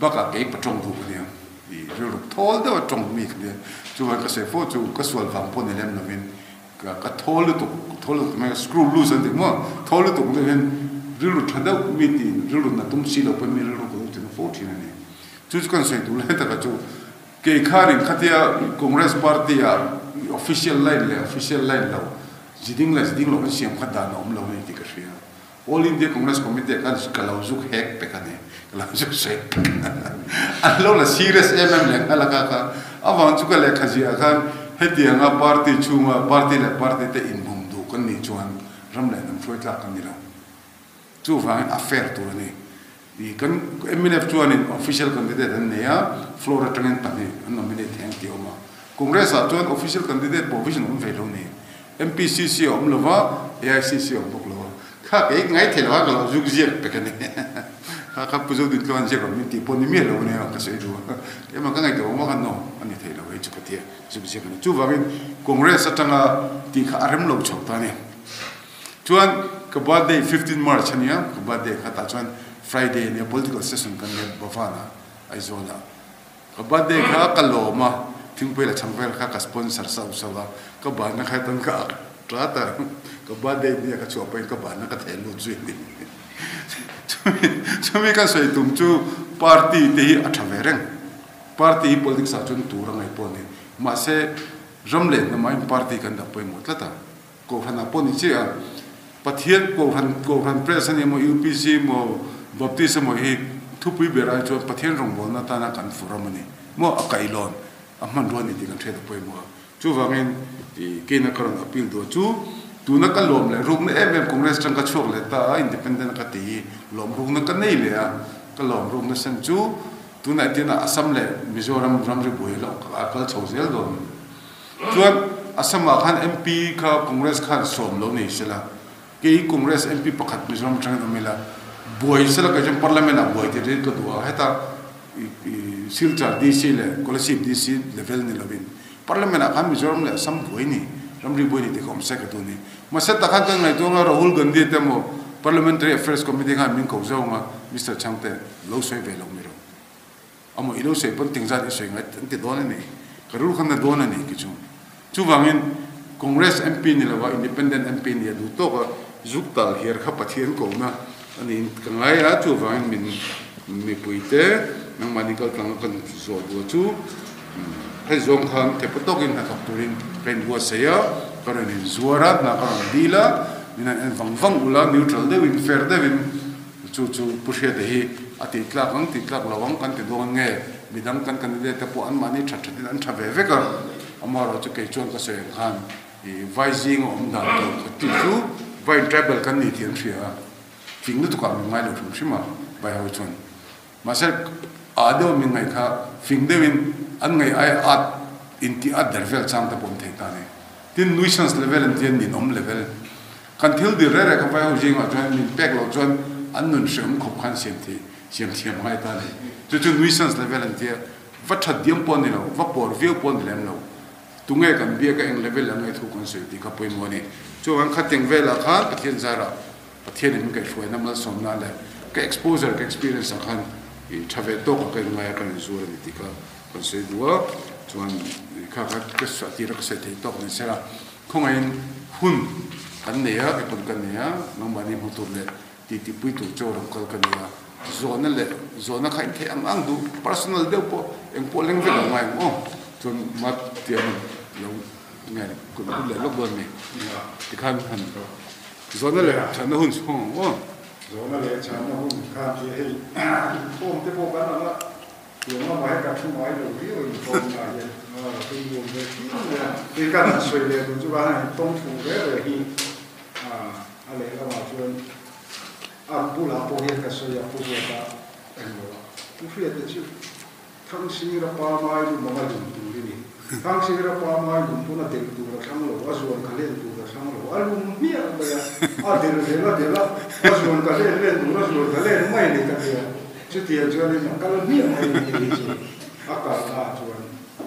bakah kei pa tawng duh ka nia, i rilruk thawl deuh a tawng mi ka nia, chuan ka sawi fo chu ka sual vang pawh ni lem lovin ka ka thawl lutuk thawl lutuk mai screw loose an ti maw, thawl lutuk deuhin rilru tha deuh mi tih rilru na tum si lo pawn mi rilru ka lo ti na fo thin a ni. Chu chu kan sawi duh lai takah chu Kei kharin khatia Congress party ah official line leh official line lo, ziding leh ziding lo an siam kha dan a awm lo a ni tih ka hria. All India Congress Committee ah khan ka lo zuk hek pek a ni, ka lo zuk sawi pek a ni. An lo la serious em em leh nghal a kha kha. Avang chu ka lehkha ziah khan hetianga party chhunga party leh party te inbum duh kan nih chuan ram leh hnam hruai tlak kan ni lo. Chuvangin a fair tur a ni. I kan mnf chuanin official candidate an nei a, floor atangin pahnih an nominate thei ang tih a awm a. Congress ah chuan official candidate provision awm ve lo ni. MPCC a awm lo va, AICC a awm bawk lo a. Kha kei ngai thei lo a ka lo zuk ziak pek a ni. Kha kha Pu Zodintluang an ziak lo min tih pawh ni miah lo a nia ka sawi duh a. Keimah ka ngaihtuah awm a khan no a ni thei lo hei chu ka ti a, zuk ziak a ni. Chuvangin Congress atanga tih kha a rem lo chho ta a ni. Chuan ka birthday 15 March a nia, ka birthday kha tah chuan Friday a nia, political session kan nei Bhavan ah Aizawl ah. Ka birthday kha ka lawm a, thingpui leh chhang vel kha ka sponsor sauh sauh a, ka banna kha tan ka ak tat a, ka birthday nia ka chhuah pawhin ka banna ka theh lut zui a ni. Chumi kan sawi tum chu party te hi a tha ve reng, party hi politics ah chuan tur a ngaih pawh a ni, mahse ram leh hnamah hian party kan dah pawimawh tlat a. Kohhranah pawh ni chiah a, Pathian Kohhran, Kohhran Press a ni emaw, UPC emaw, Baptist emaw hi thupui ber ai chuan Pathian rawngbawlna atana kan forum a ni maw, a kailawn, a hmanrua a ni tih kan hriat a pawimawh a. Chuvangin keina ka rawn appeal duh chu tuna ka lawm leh rukna em em Congress atang ka chhuak leh ta a, Independent ka ti hi lawm rukna ka nei leh a, ka lawm rukna sen chu tunah hian Assam leh Mizoram ramri buai a lo kal chho zel dawn a ni. Chuan Assam ah khan MP kha Congress khan sawm lo nei sela, kei Congress MP pakhat Mizoram atangin awm ila, buai sela kei chuan Parliament ah buai tir in ka duh a, heta Silchar DC leh Kolasib DC level ni lovin Parliament ah khan Mizoram leh Assam buai ni, ramri buai ni tih kha awm se ka duh a ni. Mahse tak khan ka ngaihtuah anga Rahul Gandhi te emaw Parliamentary Affairs Committee khan min ko zawng a, Mister Chhangte lo sawi ve lo mi ro. Amaw i lo sawi pawn ting zat i sawi ngai an ti dawn a ni. Ka rul khan na dawn a ni ki chu. Chuvangin Congress MP ni lova Independent MP nia duh tawk a zuk tal hiar kha Pathian kohna a niin ka ngai a, chuvangin min mipui te nangmahni kal tlang a kan zawh duh a chu hei zawng khan thepa tawkin hnathawk turin ka inbuatsaih a, ka rawn inzuar a, hna ka rawn dil a, min han en vang vang ula neutral deuhin fair deuhin Chu chu Pu Hriata hi a tih tlak ang tih tlak lo ang kan ti dawn nge? Midang kan candidate te pawh anmahni that thatin an tha ve vek a, amaherawh chu kei chuan ka sawi ang khan i vai zinga awm dan tur kha tih chu Vai tribal kan ni tih an hria a, fing lutuk ah min ngai lo hrim hrim a vai ho chuan. Mahse ah deuh min ngaih kha fing deuhin an ngaih ai at in tih at der vel chang te pawh an thei ta a ni. Tin nuisance level an tia ninawm level. Kan thil dir reh reh kha vai ho zingah chuan min pek loh chuan an nun hreawm khawp khan siam thei siam thiam ngai ta a ni. Chu chu nuisance level an tia va that diam pawh a ni lo, va pawr viau pawh a ni lem lo. Tunge kan biak a eng level ang nge thu kan sawi tih kha pawimawh a ni. Chuvang khateng velah khan Pathian zarah Pathianin min kaihhruaina malsawmna leh ka exposure, ka experience ah khan i tha ve tawk a ka inngai a, ka inzur a ni tih kha kan sawi duh a. Chuan kha kha ka tir a ka sawi thei tawk ni sela khawngaihin hun kan nei a, kei pawn ka nei a, nangmahni hmu tur leh titi pui tur chaw rawn kal ka ni a, zawhna leh zawhna kha in theih ang ang duh, personal deuh pawh eng pawh leng vek ang ngai ang aw, chuan mat tia man lo nge kun hun leh lawk dawn ni tikhan han zawhna leh chhanna hun chhung ang aw. Zawhna leh chhanna hun khan khi hei inkhawm te pawh kan ang a, tuang lamah hian kan thu ngai lo viau inkhawm na hian a nuam ve phian mai a, hei kan han sawi leh duh chu kan han intawng thu ve ve hi a lehlamah chuan an bulah pawh hian ka sawi a, Pu Ruata englo a, Pu Hriata chu Thangsira pa mai lum anga lum tur i ni. Thangsira pa mai lum pawn a del tur a thlang lo, a zuan ka len tur a thlang lo, a lum hmiah mai a, a del del a del a, a zuan ka len len tur a zuan ka len mai ni ka tia. Chutiang chuanin a kal hmiah mai ni hi chu a kalnaah chuan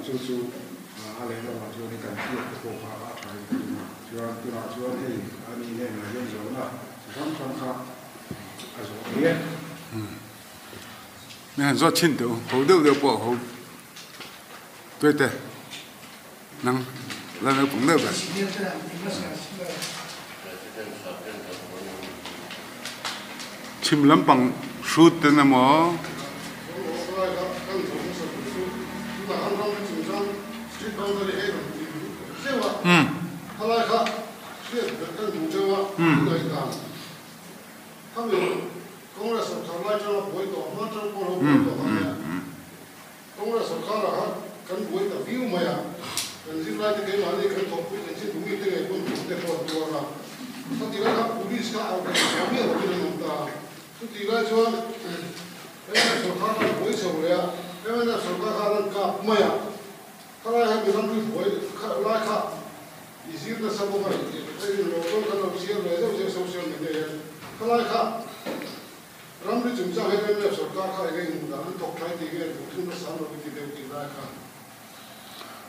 chu chu a lehlamah chuanin kan hriat te pawh kha a tha in ka ring a. Chuan tunah chuan hei a ni hnenah hian zawhna chi hrang hrang kha a zawh thei e. Mi han zawt thin teh u, ho deuh deuh pawh ho tuai te nang la naupang deuh ber. Chhim lampang hrut ten emaw.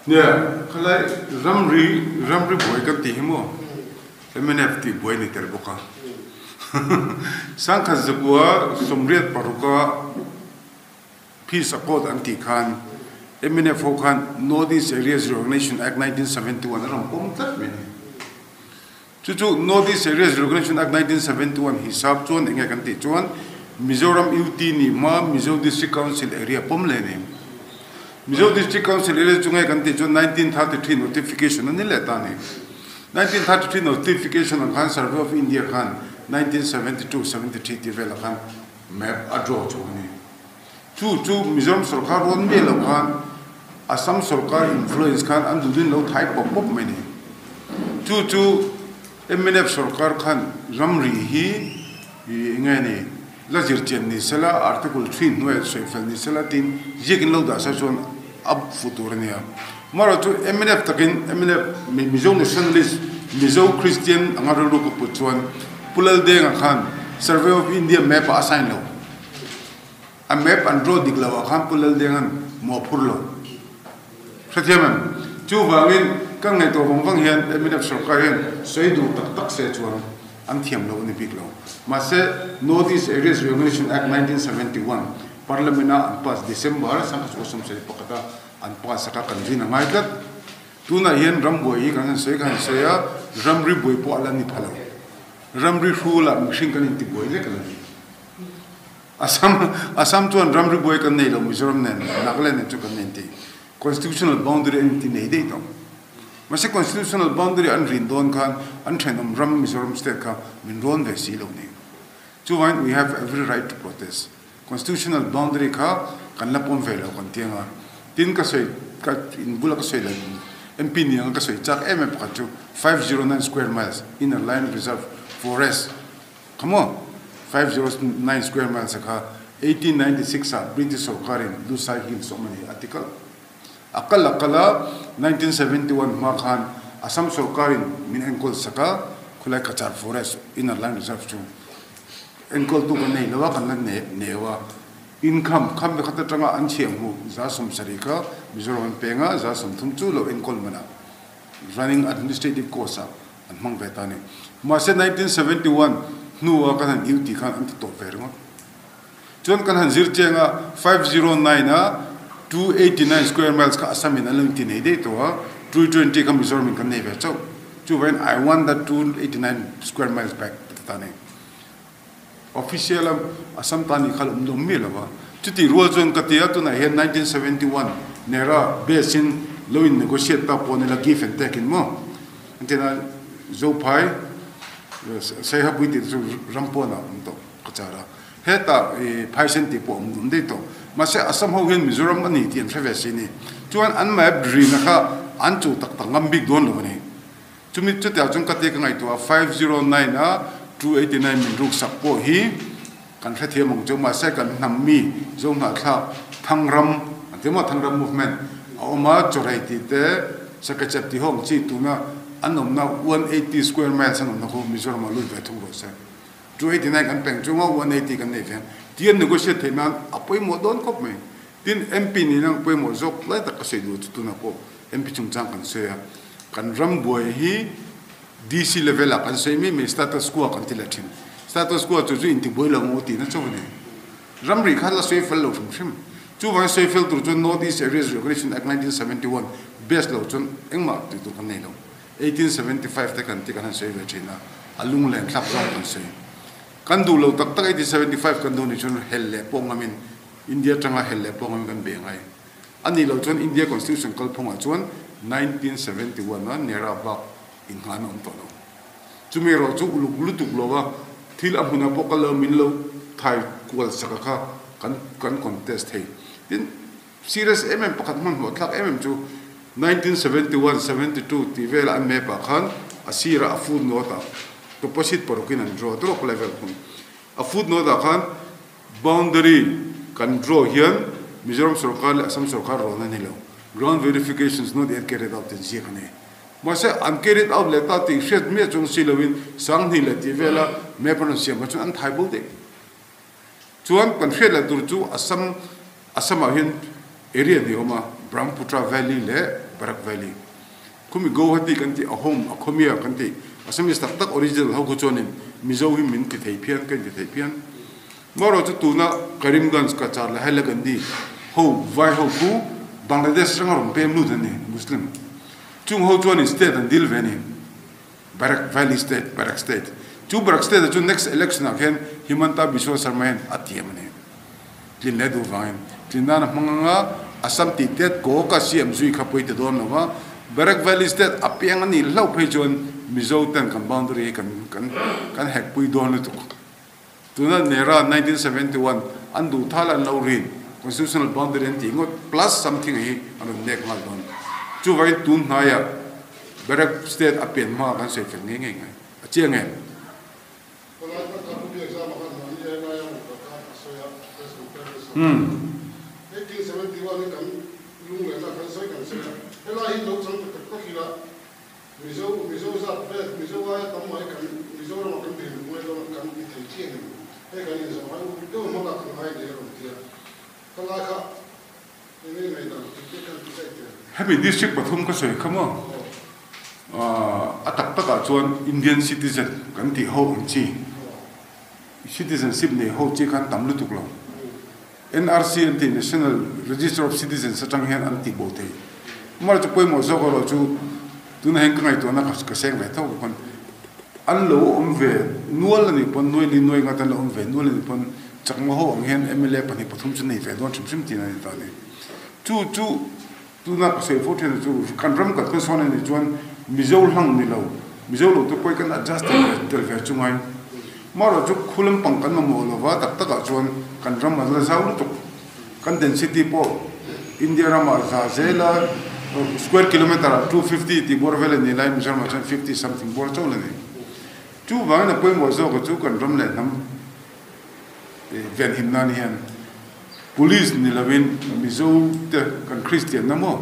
Nia, khalai ramri ramri buai kan tih hi maw mnf tih buai ni tel bawk a. Sangkhat zakua sawmriat paruka Peace Accord an tih khan mnf ho khan North East Areas Reorganization Act 1971 a rawn pawm tlat mai a ni. Chu chu North East Areas Reorganization Act 1971 hisap chuan eng nge kan tih chuan Mizoram UT nih hma Mizo District Council Area pawm leh ni. Mizo District Council Area chu nge kan tih chuan 1933 notification a ni leh ta a ni. 1933 notification ang khan Survey of India khan 1972, 73 tih velah khan map a draw chu a ni. Chu chu Mizoram sorkar rawn miah loh khan Assam sorkar influence khan an duhdin lo thai pawp pawp mai ni. Chu chu mnf sorkar khan ramri hi eng nge ni la zirchian ni sela article thri hnuaiah sawi fel ni sela tiin ziakin lo dah sa chuan a fu tur a nia. Amaherawhchu chu mnf takin mnf Mizo nationalist Mizo Christian anga rilru ka put chuan Pu Laldenga khan Survey of India map ah a sign lo. A map an draw dik loh ah khan Pu Laldenga'n mawh a phur lo. Hrethiam em? Chuvangin kan ngaihtuah vang vang hian mnf sorkar hian sawi duh tak tak se chuan an thiam lo a ni bik lo. Mahse, North East Areas Reorganisation Act 1971 Parliament a an pass December 1971 a an pass a kha kan rin a ngai tlat. Tunah hian rambuai hi kan han sawi kan han sawi a, ramri buai pawh a la ni pha lo. Ramri hrulah mihring kan intibuai lek a la ni. Assam Assam chuan ramri buai kan nei lo Mizoram nen Nagaland nen chu kan nei tih Constitutional boundary an inti nei daih tawh. Mahse Constitutional boundary an rin dawn khan an thenawm ram Mizoram state kha min rawn ve si lo ni. Chuvangin we have every right to protest. Constitutional boundary kha kan la pawm ve lo kan ti anga. Tin ka sawi ka in bula ka sawi lo. MP ni anga ka sawi chak em em pakhat chu 509 square miles inner line reserve forest kha maw 509 square miles a kha 1896 ah British sorkarin Lusai Hills awm a ni a ti kalh. A kal a kal a, 1971 hma khan Assam sorkarin min enkawl sak a, khulai Cachar Forest Inner Line Reserve chu enkawltu kan nei lo a, kan la neu a. Income kham khat atanga an chhiah hmuh 70% kha Mizoram an peng a, 30% chu lo enkawl manah running administrative cost ah an hmang ve ta a ni. Mahse 1971 hnua kan han duty khan an ti tawp ve ringawt. Chuan kan han zir chiang a, 509 a 289 square miles kha Assam in an lo inti nei daih tawh a, 220 kha Mizoram in kan nei ve chauh. Chuvangin I want that 289 square miles back ka ti ta a ni. Official a Assam tan nih kha la awm dawn miah lo va. Chutih rual chuan ka ti a, tunah hian 1971 nera base in lo in negotiate ta pawh nila give and take in maw? Engtin Zophai Saihabui tih te chu ram pawnah a awm tawh ka char a. Hetah i phaisen tih pawh awm daih tawh. Mahse Assam ho hian Mizoram a ni tih an hre ve si ni. Chuan an map rina kha an chuh tak tak ngam bik dawn lo a ni. Chumi chutiang chuan ka ti ka ngaihtuah a, 509 a 289 min ruk sak pawh hi kan hrethiam ang chu. Mahse kan hnam mi Zohnahthlak Thangram an ti maw Thangram movement a awm a, Chawrei tih te Sakechep tih ho ang chi tuna an awmna 180 square miles an awmna khu Mizoram ah lut ve thung rawh se. 289 kan peng chunga 180 kan nei ve ti an negotiate theih nan a pawimawh dawn khawp mai. Tin, MP nih nan pawimawh zawk lai tak ka sawi duh chu tunah pawh MP chungchang kan sawi a, kan ram buai hi DC level ah kan sawi mai mai status quo kan ti leh thin. Status quo chu chu intibuai lo ang u tihna chauh a ni. Ram rih kha la sawi fel lo hrim hrim. Chuvangin sawi fel tur chuan North East Areas Reorganisation Act 1971 base lo chuan engmah tih tur kan nei lo. 1875 te kan ti kan han sawi ve thin a, a lunglen thlak zawng kan sawi. Kan duh lo tak tak 1875 kan duh nih chuan hel leh pawh ngamin India atanga hel leh pawh ngamin kan be ngai. A nih loh chuan India Constitution kalphungah chuan 1971 a Nehra bak innghan a awm tawh lo. Chumi erawh chu uluk lutuk lo a, thil a hmunah pawh kal lo min lo thai kual sak a kha kan kan contest thei. Tin, Serious em em pakhat hmanhmawh thlak em em chu 1971, 72 tih vela an map ah khan a sirah a foot note ah toposheet paruk in an draw drop level hun a foot note ah khan boundary kan draw hian Mizoram sorkar leh Assam sorkar rawn a ni lo ground verification is not yet carried out tih an ziak a ni. Mahse an carried out leh ta tih hriat miah chuang si loin Sanghnih leh tih vela map an rawn siam kha chuan an thai bo daih. Chuan kan hriat leh tur chu Assam Assam ah hian area ni awm a, Brahmaputra Valley leh Barak Valley. Khumi Guwahati kan tih Ahom, Akhomia kan tih Assamese tak tak original ho khu chuanin Mizo hi min ti thei phian, ka inti thei phian. Marawh chu tuna Karimganj, Cachar leh Hailakandi ho vai ho khu Bangladesh atanga rawn pem lut an ni, Muslim. Chung ho chuanin state an dil ve a ni. Barak Valley State, Barak State. Chu Barak State ah chu next election ah khian Himanta Biswa Sarma hian a tiam a ni. Tlin leh duh vangin. Tlin nan a hmang anga Assam tih tet kaw ka siam zui kha pawi ta dawn lo va. Barak Valley State a piang a nih hlauh phei chuan Mizo ten kan boundary hi kan kan kan hek pui dawn lutuk. Tuna Nera 1971 an duh thal an lo rin constitutional boundary an tih ngawt plus something hi a rawn nek nghal dawn. Chuvangin tun hnaiah Barak state a pian hma kan sawi fel ngei ngei ngai. A chiang em? Mizo, Mizo zat vel, Mizo aia tam mai kan Mizoramah kan din hmuai dawn a, kan ti thei chiang em? Hei kan inzawh ngai uk deuh hmanga kan ngai nei a rawn ti a, ka lai kha eng nge ngaihdan tih te kan ti daih tel. Hemi district pathum ka sawi kha maw? A tak takah chuan Indian citizen kan tih ho ang chi, citizenship nei ho chi khan tam lutuk lo. NRC an tih National Register of Citizens atang hian an tih bo thei. Amah chu pawimawh zawk erawh chu tunah hian ka ngaihtuahna ka seng ve tho pawn an lo awm ve nual a nih pawn nuai li nuai nghat an lo awm ve nual a nih pawn chakma ho ang hian mla pahnih pathum chu nei ve dawn hrim hrim tih a ni ta a ni. Chu chu tuna ka sawi fo thin chu kan ram kan hmasawn a nih chuan Mizo hlang ni lo, Mizo lo te pawh hi kan adjust tel ve chu ngai. Marawh chu khu lampang kan mamawh lo va, tak takah chuan kan ram a la zau lutuk. Kan density pawh India ramah za zela Square kilometer ah 250 tih bawr vel a ni lai Mizoram ah chuan 50 something bawr chauh la ni. Chuvangin a pawimawh zawk a chu kan ram leh hnam venhim nan hian Police ni lovin Mizo te kan Kristian na maw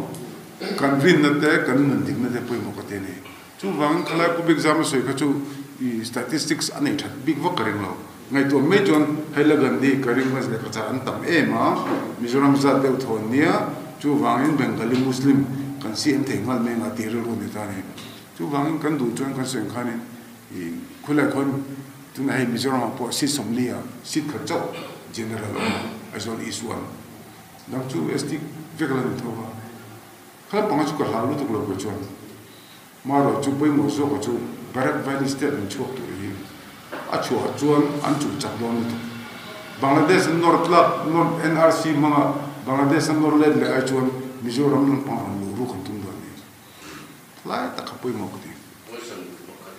kan rinna te kan nun dikna te pawimawh ka ti a ni. Chuvangin khalai public exam a sawi kha chu statistics a nei that bik vak ka ring lo. Ngaihtuah mai chuan Hailagandi, Karimganj leh Cachar an tam em a, Mizoram zat deuh thawn nia, chuvangin Bengali Muslim kan CM thei nghal mai anga tih rilru ni ta a ni. Chuvangin kan duh chuan kan sawi ang khanin khawilai khawn tunah hei Mizoramah pawh seat 40 ah seat khat chauh General a awm a, Aizawl East 1 dang chu ST vek la ni tho va. Khalh panga chu ka hlau lutuk lo kei chuan Marawh chu pawimawh zawka chu Barak Valley State an chhuak tur hi a chhuah chuan an chuh chak dawn lutuk. Bangladesh an nawr tlak nawr NRC hmanga Bangladesh an nawr let leh ai chuan Mizoram lampang rawn luh ruk an tum dawn ni. Lai tak kha pawimawh ka ti. Question pakhat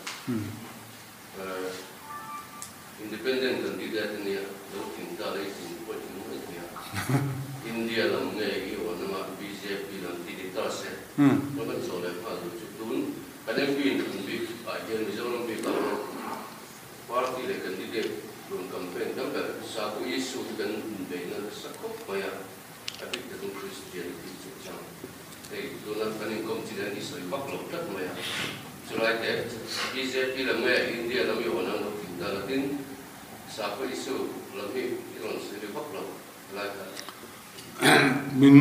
Independent candidate ania lo tling ta lei tling pawh i tling mai thei a. India lam nge i awn anga bjp lam ti ni ta se. Ka kan zawh leh nghal duh chu tun kan MP in tun bik ah hian Mizoram bik ah hian party leh candidate rawn campaign tam ber Sakhaw issue hi kan inbeihna nasa khawp mai a, a bik takin Christianity chungchang hei tuna kan inkawm chin hian i sawi vak lo tlat mai a. Chulai te bjp lam nge India lam i awn ang lo tih dan atin Sakhaw issue lam hi i rawn sawi ri vak lo helai kha. Min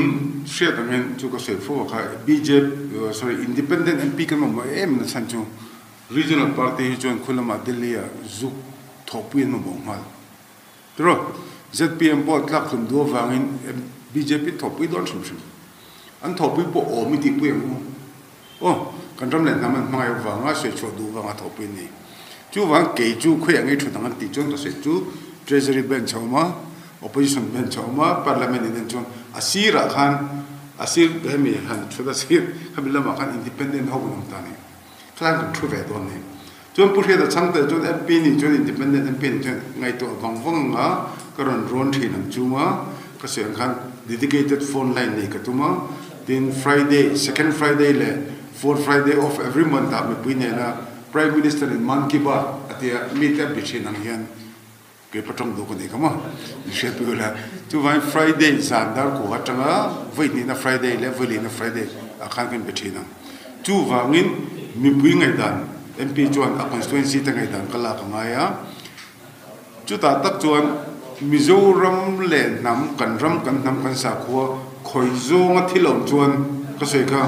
hriat angin chu ka sawi fo a kha bjp sorry independent MP kan mamawh em na chhan chu regional party hi chuan khulamah Delhi ah zuk thawhpui an mamawh nghal tiraw zpm pawh tlak hlum duh avangin bjp thawhpui dawn hrim hrim an thawhpui pawh awm i tihpui ang u. Aw, kan ram leh hnam an hmangaih avanga sawi chhuah duh vanga thawhpui an ni. Chuvang kei chu khawi ang ei thut ang an tih chuan ka sawi chu Treasury Bench a awm a, Opposition Bench a awm a, Parliament in en chuan a sirah khan a sir hemi han thut a sir khami lamah khan Independent ho an awm ta a ni. Khalai kan thu ve dawn a ni. Chuan Pu Hriata Chhangte chuan MP nih chuan Independent MP nih chuan ngaihtuah vang vang anga ka rawn rawn thin ang chunga ka sawi ang khan dedicated phone line nei ka tum a, tin Friday, second Friday leh fourth Friday of every month ah mipui nena Prime Minister in Mann Ki Baat a tia mite a bi thin ang hian kei patawng duh ka nei ka maw ni hriat pui ula. Chuvangin Friday zan dar kuah atanga vawi hnihna Friday leh vawi lehna Friday ah khan kan be thin ang. Chuvangin mipui ngaihdan MP chuan a constituency te ngaihdan ka lak a ngai a. Chutah tak chuan Mizoram leh hnam kan ram kan hnam kan sakhua khawi zawnga thil awm chuan ka sawi kha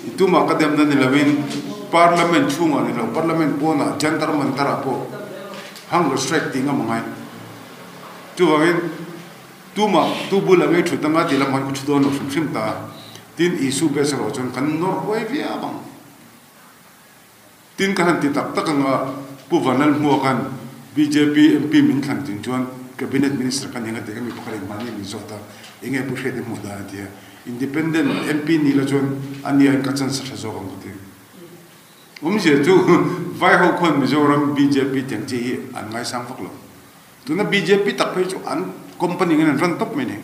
i tumah ka demna ni lovin Parliament chhungah ni lo Parliament pawnah Jantar Mantar ah pawh Hunger strike tih ngam a ngai. Chuvangin tumah tu bula ngei thut anga tih lamah hian ka thu dawn lo hrim hrim ta a. Tin, Isu bes erawh chuan kan nawr huai viau ang. Tin, ka han ti tak tak anga Pu Vanlalhmua khan bjp MP min thlan ting chuan Cabinet Minister ka ni anga tih kha mi pakhat in mahni min zawt a, enge Pu Hriat i hmuh dan a ti a. Independent MP ni la chuan a nia in ka chance a tha zawk ang ka ti. Awmzia chu vai ho khuan Mizoram bjp tiang chi hi an ngaisang vak lo. Tuna bjp tak phei chu an company ngin an run tawp mai ni.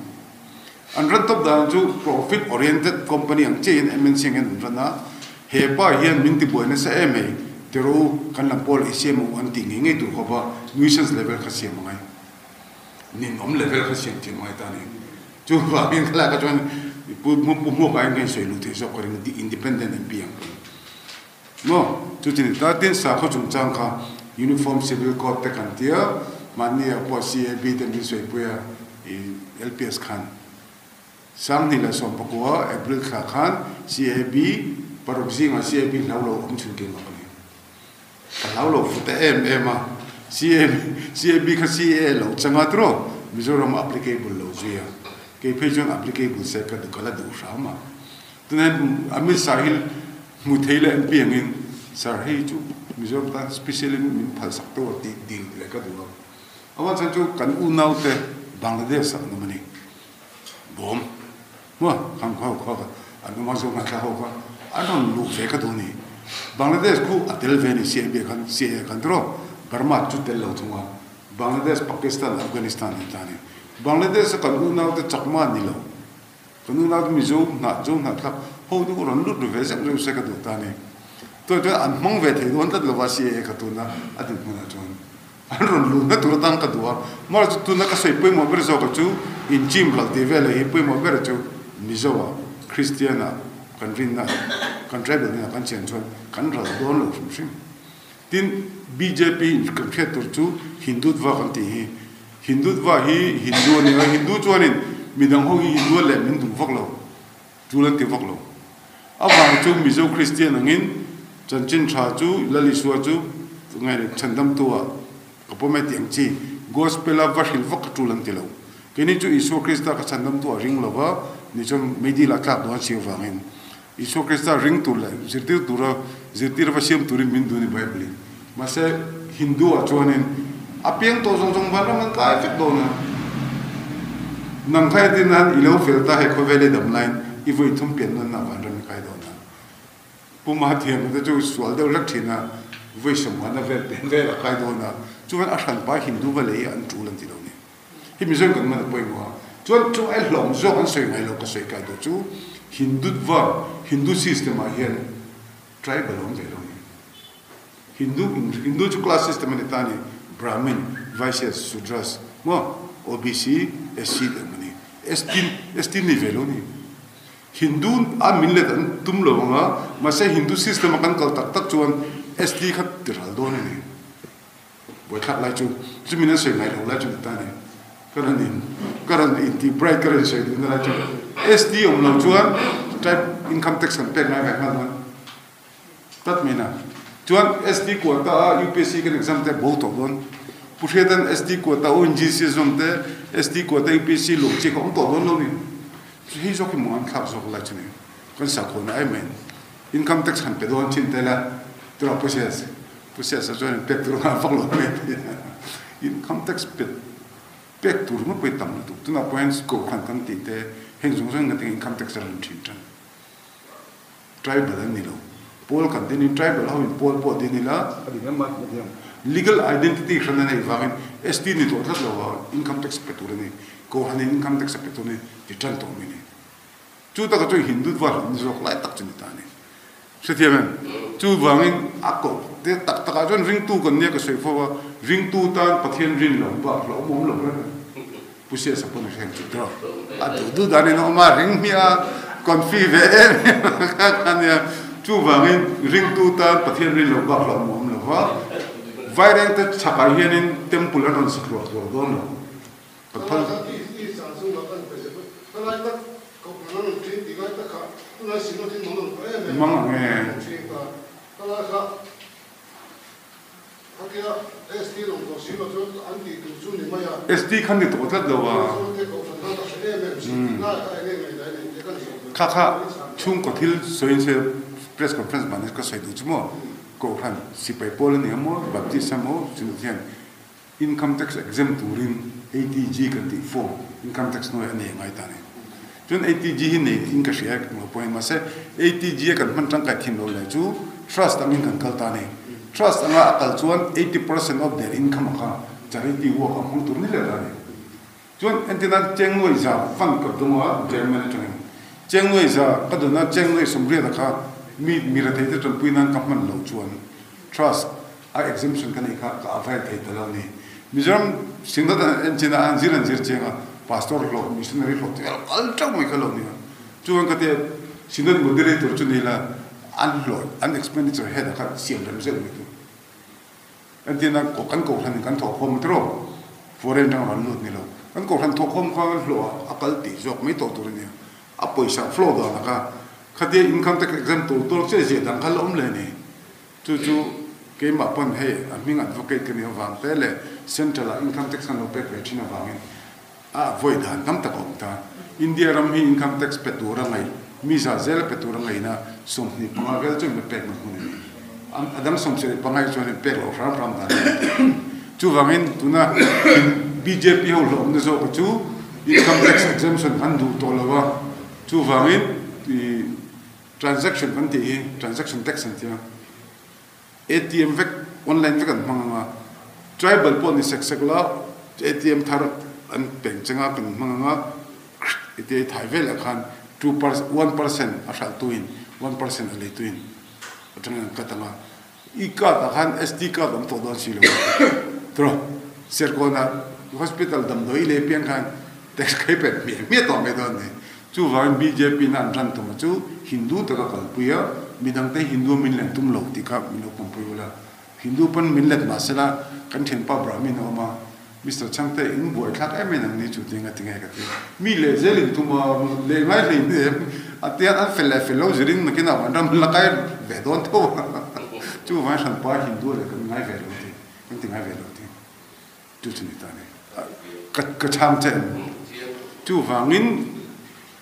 An run tawp dan chu profit oriented company ang chiah hian MNC ang hian an run a. He pa hian min ti buai nasa em hei tiraw u kan lam pawl ei siam ang u an tih ngei ngei tur khawp a nuisance level kha siam angai. Ninawm level kha siam thiam angai ta a ni. Chuvangin khalai kha chuan Pu Hmuaka hian ka insawi luh theih zawk ka ring independent MP ang pawhin. Maw? Chu chi ni ta tin sakhaw chungchang kha Uniform Civil Code te kan tia mahni ah pawh CAB te min sawipui a i LPS khan 2019 April thla khan CAB paruk zingah CAB hlau lo awm chhun keimah ka ni. Ka hlau lo fu ta em em a, CAB kha CAA lo chang a tiraw, Mizoram a applicable lo zui a, kei phei chuan applicable se ka ka la duh hram a. Tunah hian Amit Shah hi hmu thei leh an piangin Sir hei chu Mizoram tan special in min phalsak tawh a tih dil leh ka duh a. Avan chhan chu kan unaute Bangladesh ah an awm a ni. Bawm. Hua, khang khaw khaw kha an awm a, zawng hnathla ho kha an rawn luh ve ka duh a ni. Bangladesh khu a tel ve a ni, CAB khan, CAA khan tiraw? Burma chu tel lo thung a, Bangladesh, Pakistan, Afghanistan an ta a ni. Bangladesh a kan unaute chakma ni lo. Kan unau te Mizo hnah Zo hnahthlak ho chu rawn lut ru ve zeuh zeuh se ka duh ta a ni. Tunah chuan an hmang ve thei dawn tlat lova CAA kha tuna a din hmunah chuan an rawn luhna tur atan ka duh a. Mahse chu tuna ka sawi pawimawh ber zawk chu inchim ral tih veleh hi pawimawh ber chu Mizo ah Kristian ah kan rinna kan tribal nena kan chian chuan kan ral dawn lo hrim hrim. Tin bjp in kan hriat tur chu Hindutva kan tih hi. Hindutva hi Hindu a ni a, Hindu chuanin midang ho hi Hindu a leh min duh vak lo, tul an ti vak lo. Avang chu Mizo Kristian angin chanchin tha chu Lal Isua chu ngai chhandamtu ah ka pawm e tih ang chi Gospel a va hrilh vak kha tul an ti lo. Keini chu Isua Krista kha chhandamtu a ring lova, ni chuan meidil ah tlak duh an si avangin Isua Krista ring tur leh zirtir tura zirtir va siam turin min duh a ni Bible in. Mahse Hindu ah chuanin a piang tawh zawng zawng vanram an kai vek dawn a. Nang kha entir nan i lo fel ta he khawvel i dam laiin i vawi thum pian nawn ah vanram i kai dawn a. Pu Mahathiam te chu sual deuh hlek thin a, vawi sawmhana vel pian vel a kai dawn a. Chuan a hranpa Hindu va lei an tul an ti lo ni. Hi Mizoram kan hman a pawimawh a, chuan chu ai hlawm zawk an sawi ngai lo ka sawi kai duh chu Hindutva, Hindu system ah hian tribal a awm ve lo a ni. Hindu, Hindu chu class system a ni ta a ni, Brahmin, Vaishyas, Sudras maw, OBC, SC te awm a ni. ST, ST nei ve lo a ni. Hindu a min let an tum lo ang a, mahse Hindu system a kan kal tak tak chuan ST kha ti ral dawn a ni. Buaithlak lai chu chumi nan sawi ngai lo lai chu ni ta ni. Ka rawn in ka rawn in tih bright ka rawn sawi duhna lai chu ST awm lo chuan type income tax kan pek ngai ve hman dawn tlat mai na. Chuan ST quota a UPSC kan exam te bo tawh dawn. Pu Hriatan ST quota ONGC zawm te ST quota UPSC luh chi kha awm tawh dawn lo ni. Hei zawk hi maw an thlak zawk lai chu ni. Kan sakhawn ai mai income tax han pe dawn thin te la tura process. Pu Siasa chuan in pek tur nghal vak lo mai a ti a, income tax pet pek tur ringawt pawh hi tam lutuk. Tunah pawh hian kohhran kan tih te heng zawng zawng hian income tax a rawn thin tan. Tribal an ni lo. Pawl kan dinin tribal ho in pawl pawh din ila a dik em a legal identity hran a neih vangin ST ni tawh tlat lo a income tax pe tur a ni. Kohhran in income tax a pe tur a ni ti tan tawh mai a ni. Chu taka chu Hindutva hlawm zawk lai tak chu ni ta a ni. Hrethiam em? Chuvangin a koh te tak takah chuan ringtu kan nia ka sawi fo a, ringtu tan Pathian rin lo bak hlauhawm awm lo reng a. Pu Siasa pawn a hreng chu tawh. A duh duh danin a awm a, ring hmiah a, confi ve em em a kha kha nia. Chuvangin ringtu tan Pathian rin lo bak hlauhawm awm lo va, Vairengte chhakah hianin temple an rawn sa hluah hluah dawn lo. Mang ang e. ST khan ni tawh tlat lo a. Kha kha chhungkaw thil sawiin se press conference ban hi ka sawi duh chu maw Kohhran sipai pawl a ni ang maw Baptist emaw chu hian Income tax exempt turin ATG kan tih form income tax hnuai a nei ngai ta a ni. Chuan ATG hi nei in ka hria e lo pawhin mahse ATG a kan hman tangkai thin lo leh chu trust angin kan kal ta a ni. Trust anga a kal chuan 80% of their income a kha charity work a hmang tur ni leh ta a ni. Chuan entirnan Chengnuai za fund ka dawng a German atangin Chengnuai za ka dawn a Chengnuai sawmriat a kha mi mi rethei te tanpui nan ka hman loh chuan trust a exemption ka neih kha ka avail thei ta lo a ni. Mizoram Synod an en chin a an zir an zir chiang a Pastor hlawh Missionary hlawh te kha kal teuh mai kha lo ni a. Chuan ka tia Synod moderator chu ni la an hlawh an expenditure head a kha siam rem zeuh mai tu. Entirna kan kohhran in kan thawhkhawm a tiraw? Foreign atanga rawn lut ni lo. Kan kohhran thawhkhawm kha hlawh a kal tih zawk mai tawh tur a nia. A pawisa flow dan a kha khatia income tax exempt tur tur chiah zia dang kha la awm leh a ni. Chu chu keimah pawn hei a hming advocate ka nih avang te leh central ah income tax kan lo pek ve thin avangin a vawi dan tam tak a awm ta. India ram hi income tax pe tur a ngaih, mi za zel a pe tur a ngaihna 25 vel chu in pek na hmun a ni. A dang 75 hi chuan in pek loh hram hram dan a ni. Chuvangin tuna bjp ho hlawhawmna zawk chu income tax exemption an duh tawh lo a, chuvangin transaction kan tih hi transaction tax an ti a. ATM vek online vek an hmang ang a, tribal pawh ni sek sek la ATM thar an peng cheng a kan hmang ang a, I tia i thai velah khan 2%, 1% a hralhtuin 1% a leituin atangin an cut anga i card ah khan SD card awm tawh dawn si lo tiraw Serkawnah hospital damdawi i lei piang khan tax khai pet hmiah hmiah tawh mai dawn a ni. Chuvangin bjp na an ran tum a chu Hindu taka kalpui a midangte Hindu min len tum lo tih kha min lo pawmpui ula. Hindu pawn min let mah sela kan thianpa Brahmin a awm a, Mister Chhangte in buai thlak em em ang ni chu ti nga ti nge ka ti. Mi leh zel in tum a, leh ngai hlei hnem a tian an fel leh fel lo zirin nakinah van ram la kai ve dawn tho a, chuvang hranpa Hindu leh kan ngai ve lo ti, kan ti ngai ve lo ti. Chu chu ni ta ni. Ka ka chhang che em? Chuvangin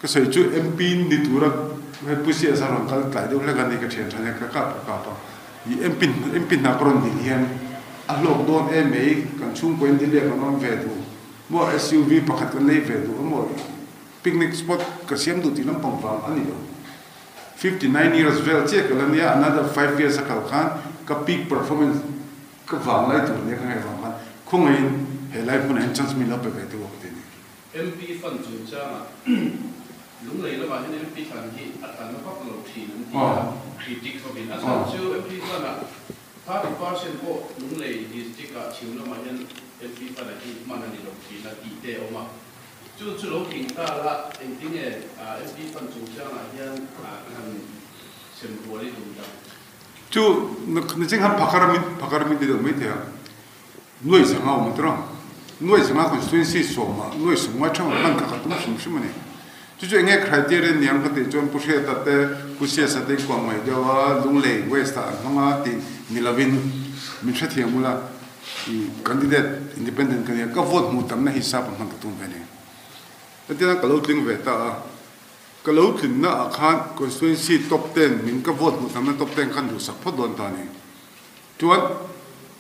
ka sawi chu MP ni tura hei Pu Siasa rawn kal tlai deuh hlek a ni ka thian than e ka kap ka kap a. I MP MP hna ka rawn dil hian a hlawk dawn em mai kan chhungkaw in dil leh kan awm ve duh maw SUV pakhat kan lei ve duh emaw picnic spot ka siam duh tih lampang vang a ni lo. 59 years vel chiah ka la nia another 5 years a kal khan ka peak performance Ka vang lai tur nia ka ngaih vang khan khawngaihin he lai hmunah hian chance min lo pe ve teuh a ka ti a ni. MP fund chungchangah Lunglei lamah hian MP thlan hi a tlan vak lo thin an ti a, critic hovin. A chhan chu MP fund ah 30% pawh Lunglei district ah chhim lamah hian MP fund ah hi hman a ni lo thin a tih te a awm a. Chu chu lo tling ta la engtinge MP fund chungchangah hian thlan sem rual i tum tak? Chu na ching han phakar min phakar min ti deuh mai thei a, nuai sanga awm a tiraw, nuai sanga constituency sawmah nuai sawmngai theuh hman kha ka tum hrim hrim a ni. Chu chu enge criteria niang ka tih chuan Pu Hriata te Pu Siasa te inkuah mai deuh a, Lunglei West ah an hmang a tih ni lovin min hrethiam ula i candidate independent ka nia ka vote hmuh tamna hisap a hman ka tum ve a ni. Hetiang a ka lo tling ve ta a. Ka lo tlinna ah khan constituency top ten min ka vote hmuh tamna top ten khan duhsak phawt dawn ta a ni. Chuan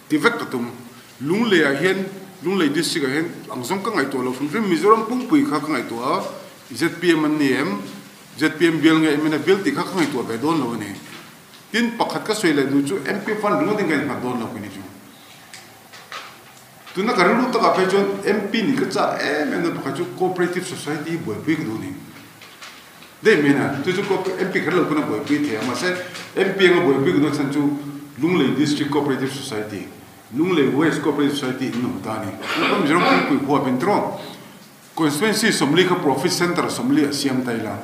ti vek ka tum. Lunglei ah hian Lunglei district ah hian ang zawng ka ngaihtuah lo hrim hrim Mizoram pumppui kha ka ngaihtuah a, zpm an ni em, zpm bial nge mnf bial tih kha ka ngaihtuah ve dawn lo a ni. Tin pakhat ka sawi leh duh chu MP fund ringawt in ka innghat dawn lo ka ni chu. Tuna ka rilru takah phei chuan MP nih ka chak em em na pakhat chu Cooperative Society hi buaipui ka duh ni. Daih mai na, chu chu MP kher lo pawn a buaipui thei a, mahse MP anga buaipui ka duh chhan chu Lunglei District Cooperative Society, Lunglei West Cooperative Society in awm ta a ni. Tuna pawh Mizoram pumpui huap in tiraw Constituency 40 kha Profit Centre 40 a siam ta ila.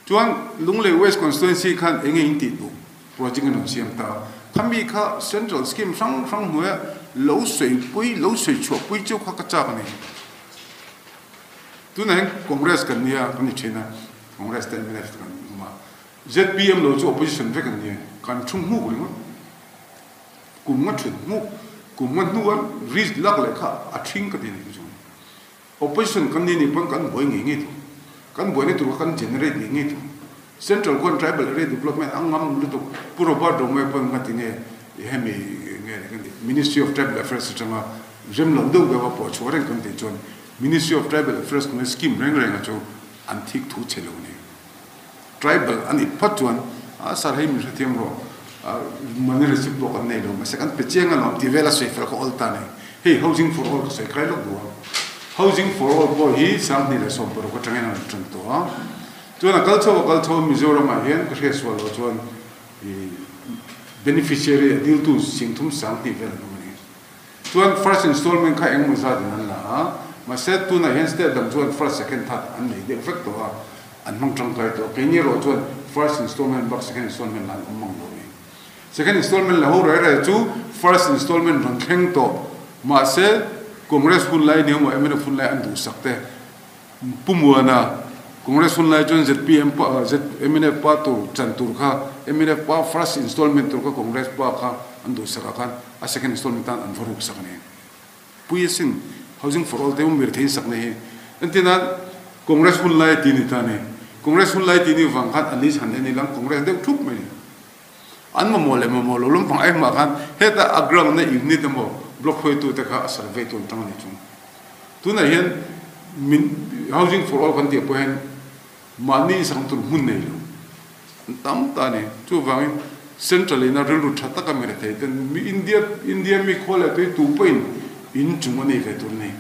Chuan Lunglei West Constituency khan enge in tih duh? Project an rawn siam ta. Khami kha Central Scheme hrang hrang hnuaia lo sawipui, lo sawi chhuahpui chu kha ka chak a ni. Tunah hian Congress kan nia, kan ni thin a, Congress te mnf te kan awm a. Zpm lo chu opposition vek an nia, kan thu hmuk ringawt. Kum nga thut hmuk, kum nga hnua risk lak leh kha a thing ka ti a ni chu. Opposition kan ni nih pawn kan buai ngei ngei tur. Kan buaina tur kha kan generate ngei ngei tur. Central khuan Tribal Area Development a ngam lutuk. Pu Robert Romeo pawn nga ti nge hemi nge kan ti Ministry of Tribal Affairs atanga rem lo deuh deuh a pawh chhuah reng kan tih chuan Ministry of Tribal Affairs hnuaia scheme reng reng a chu an thik thu che lo ni. Tribal a nih phawt chuan a sir hei min hrethiam rawh money receipt pawh kan nei lo mahse kan pe chiang alawm tih vel a sawi fel kha awl ta a ni. Hei housing for all ka sawi kai lawk duh a, housing for all pawh hi 2016 atangin a rawn tan tawh a, chuan a kal chho a kal chho Mizoram ah hian ka hriat sual loh chuan beneficiary a diltu 32,000 vel an awm a ni. Chuan first installment kha engemaw zat in an la a, mahse tunah hian state dang chuan first, second, third an nei deuh vek tawh a, an hmang tangkai tawh. Keini erawh chuan first installment bak second installment lah an awm mang lo a ni. Second installment la ho rei rei chu first installment rawn thleng tawh, mahse Congress hun lai ni emaw mnf hun lai an duhsak te Pu Muana, Congress hun lai chuan zpm pa mnf pa tur chan tur kha mnf pa first installment tur kha Congress pa kha an duhsak ah khan a second installment tan an va ruk sak a ni. Pui asin Housing for All te emaw mirthei in sakna hi entirnan Congress hun lai ti ni ta a ni. Congress hun lai ti ni vang khan a list han en ilang Congress deuh thup mai a ni. An mamawh leh mamawh lo lampang engmah khan heta a ground na unit emaw block hruaitu te kha a survey tu an tang a ni chung. Tunah hian min housing for all kan tih pawh hian mahni isang tur hmun nei lo an tam ta a ni. Chuvangin central ina rilru tha taka mi rethei ten mi India India mi khua leh tui tu pawhin in chung a nei ve tur a ni.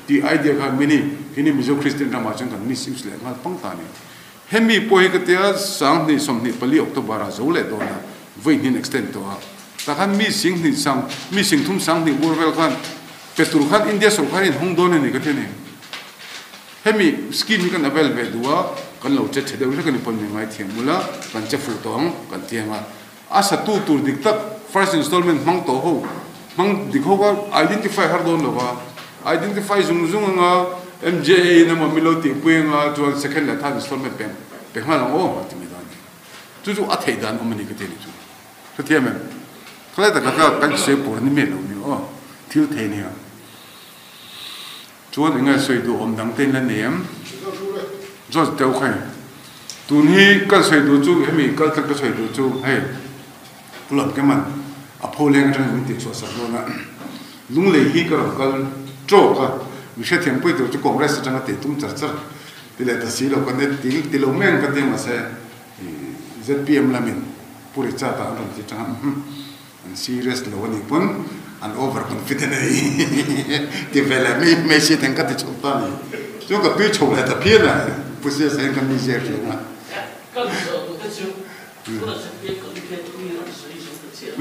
Tih idea kha mini keini Mizo Kristian ramah chuan kan misuse leh nghal pang ta a ni. Hemi pawh hi ka tia 2024 October ah zo leh dawn a, vawi hnin extend tawh a. Tah khan mi sing hnih sang, mi sing thum sang hnih bur vel khan pe tur khan India sorkar hian hawng dawn a ni ka ti a ni. Hemi scheme hi kan avail ve duh a, kan lo che chhe deuh hlek a ni pawn mi ngaithiam ula, kan che fuh tawh ang kan ti ang a. A satu tur dik tak first installment hmang tawh ho hmang dik ho kha identify har dawn lo va, identify zung zung anga MJA in emaw min lo tihpui anga chuan second leh third installment pe pe nghal ang aw a ti mai dan a ni. Chu chu a theih dan awm a ni ka ti a ni chu. Hrethiam em? Khalai taka kha kan sawi pawr ni miah lo ni aw, thil thei nia. Chuan eng nge sawi duh awm dang te in la nei em? George deuh kha hei. Tun hi kan sawi duh chu hemi kal tlang ka sawi duh chu hei Pu Lamkeman a pho leng atangin min tih chhuah sak dawn a. Lunglei hi ka rawn kal tawk a, mi hrethiam pui tur chu Congress atanga tih tum char char ti leh ta si lo ka net ting ti lo mai ang ka ti mahse zpm lamin Pu Richard a an rawn ti tang a umm. An serious lo a nih pawn an over confident a ni ti ve leh mai mai si theng ka ti chho ta a ni. Chuan ka tui chho leh ta phian a, Pu Sia Sain ka mi zir thin a. Ka zawh duh te chu tunah ZPM kan khian tui an sawi zo ta chiah.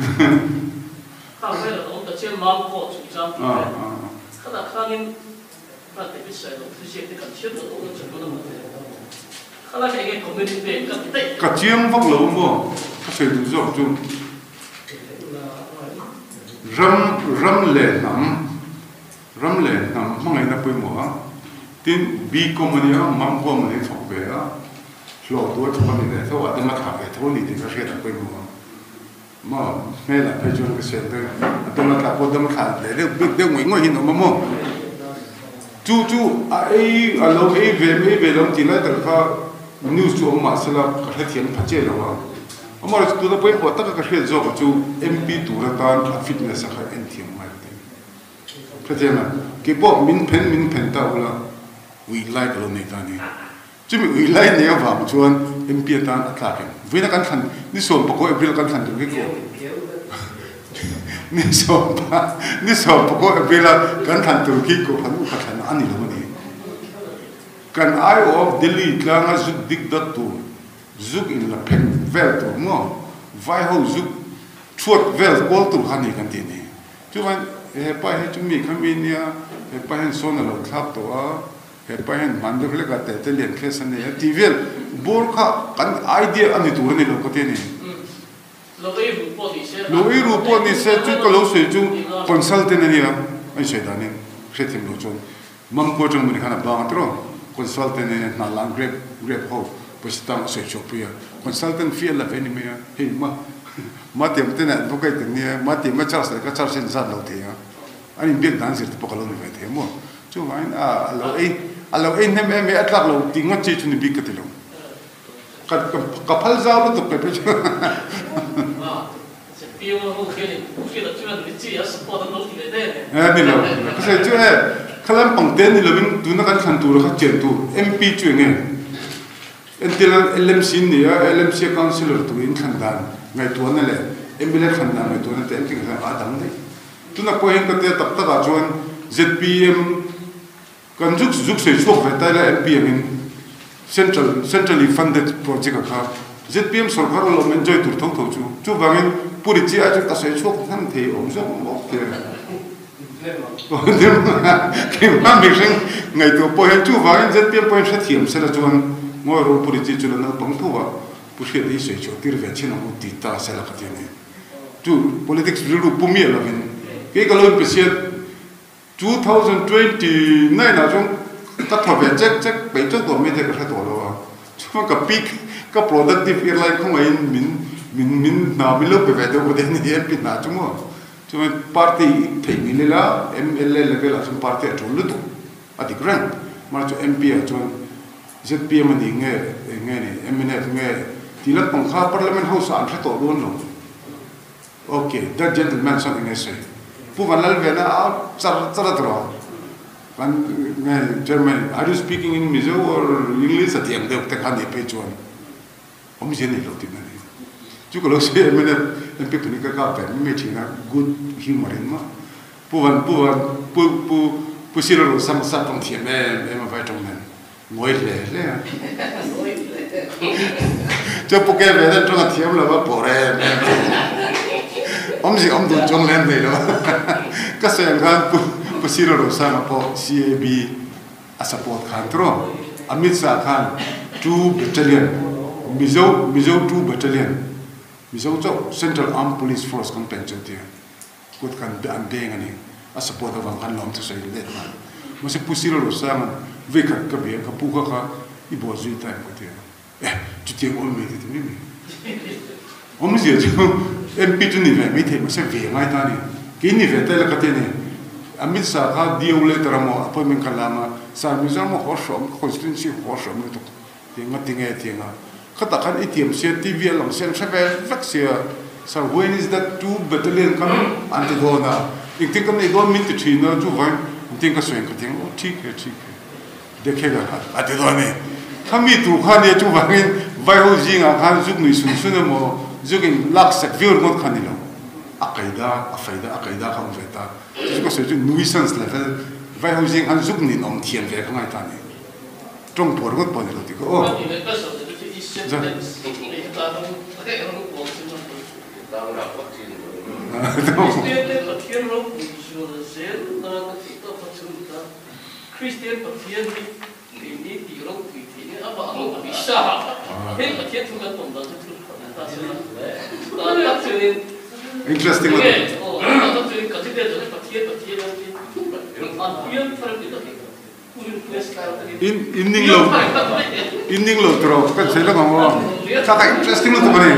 Khang vel an awm ta chiah mam pawh chungchang tih te khanah khanin hna te hi sawi loh thuziak te kan chhiar loh loh na chakna lamah te khalai kha enge community pek ka ti daih. Ka chiang vak lo maw ka sawi duh zawk chu. Ram ram leh hnam ram leh hnam hmangaihna pawimawh a, tin BCom a nia, Mamcom a ni thawk ve a, hlawh duh a thawk a ni leh tho a, dam a thlah ve tho a ni tih ka hriat ang pawimawh a. Maw hmelah phei chuan ka sel deuh a, dam a thlah pawh dam a thlah leh deuh bik deuh ngawih ngawih hi an awm a maw? Chu chu a ei a lo ei ve mai ve lo tih lai tak kha news chu awm mahsela ka hrethiam pha che lo a. Amaherawhchu tuna pawimawh taka ka hriat zawk chu MP tur atan a fitness a kha en thiam ngai ka ti. Hrethiam a, keipawh min phen min phen ta ula ui lai ka lo nei ta a ni. Chumi ui lai nei avang chuan MP atan a tlak em? Vawiina kan thlan ni 19 April kan thlan tur hi ko ni ni 19 April a kan thlan tur khi Kohhran upa thlan a ni lo a ni. Kan aiawh Delhi tlanga zuk dik dat tur Zuk in la phen vel tur maw? Vai ho zuk thuat vel kual tur kha ni kan tih ni. Chuan hepa hi chu mi kha mi nia, hepa hian sawn a lo thlak tawh a, hepa hian hman deuh hlek a teh te lian khes a nei a tih vel bawr kha kan idea a ni tur a ni lo ka ti a ni. Lo ei ru pawh ni se. Lo ei ru pawh ni se chu ka lo sawi chu consultant a nia a insawi danin hriatthiam loh chuan Mamkua atang mawni khan a bang a tiraw? Consultant in hna lan grep grep ho pawisa tang a sawi chhuah pui a, consultant fee a la ve ni mai a, hei ma ma tiam te nen advocate an nia, ma tiam a charge leh ka charge a inzat lo thei a, an inbiak dan zir te pawh ka lo ni ve thei a maw? Chuvangin a lo ei a lo ei hnem em em a tlak lo tih ngawt chi chu ni bik ka ti lo. Ka ka phal zau lutuk pe phei chu. Eh ni lo ka sawi chu eh kha lampang te ni lovin tuna kan thlan tur kha chian tur MP chu enge entir a LMC an ni a LMC a councillor tur in thlan dan ngaihtuahna leh MLA thlan dan ngaihtuahna te engtin kha a dang daih tuna pawh hian ka tia tak takah chuan zpm Kan zuk zuk sawi chhuak ve ta ila MP angin Central Centrally funded project a kha zpm sorkar a lawm enjoy tur tho tho chu chuvangin Pu Richie a chu ka sawi chhuak hnem thei awm zawk mawk thei a. Keimah mihring ngaihtuah pawh hian chuvangin zpm pawhin hrethiam sela chuan ngawi rawh Pu Richie chu la naupang tho a Pu Hriat hi sawi chhuah tir ve chin ang u ti ta sela ka ti a ni. Chu politics rilru pu miah lovin kei ka lo inpesiat 2029 ah chuan ka thaw ve chek chek peih chek tawh mai te ka hre tawh lo a, chuan ka peak ka productive airline khawngaihin min min min hna min lo pe ve deuh bawk a ni MP hna chu maw, chuan party theih ngil ila mla level ah chuan party a tul lutuk a dik reng, mahse chu MP ah chuan zpm a ni nge eng nge ni mnf nge tih lampang kha parliament house ah an hre tawh dawn lo. Ok, that gentleman chuan eng nge sawi? Pu Vanlalvena a au char char a tawh a, kan nge German are you speaking in Mizo or English a ti ang deuh te kha nih phei chuan awmzia nei lo tihna a ni. Chu ka lo sawi em em MP pahnih ka kap ve mai mai thin a, good humour in maw? Pu Van Pu Van Pu Pu. Pu Sir Rosang sap tawng thiam em em a vai tawng nen ngawi hle hle a. Chuan Pu Ke ve den tawng a thiam lo a pawr em em a. Awmzia awm dun chuang lem nei lo a. Ka sawi ang khan Pu Pu Sir Rosanga pawh CAB a support khan tawh Amit Shah khan two battalion Mizo Mizo two battalion Mizo chauh Central Armed Police Force kan pen chu tia. Kut kan an beng a ni. A support avang khan lawm chu sawi let nghal. Mahse Pu Sir Rosang vei khat ka bia ka pu kha kha i bual zui ta em ka ti a. Eh chutiang awm mai ti ti mai mai. Awmzia chu MP chu ni ve mai thei mahse ve ngai ta a ni. Kei ni ve ta ila ka ti a ni. Amit Shah kha DO letter a maw appointment kha lam a, Sir Mizoram a haw hrawm ka constituency haw hrawm lutuk. Tiang a tinge tiang a khatah khan i tiam sia TV a lang sia an hre ve vek sia Sir when is that two battalion khan an ti dawn a engtin kan nei dawn min ti thin a chuvangin engtin ka sawi ang ka ti ang aw thik he thik he dekhega a ti dawn a ni khami tur kha nia chuvangin vai ho zingah khan zuk nui sun sun emaw zuk in lak sek viau ringawt kha ni lo a kaida a faida a kaida kha awm ve ta chu chu ka sawi chu nuisance level vai ho zing khan zuk nin awm thiam ve ka ngai ta a ni. Tawng pawh ringawt pawh a ni lo tih ka aw. Interesting In in ning lo in ning lo turo kan sawi lawk ang aw. Kha kha interesting lutuk a ni.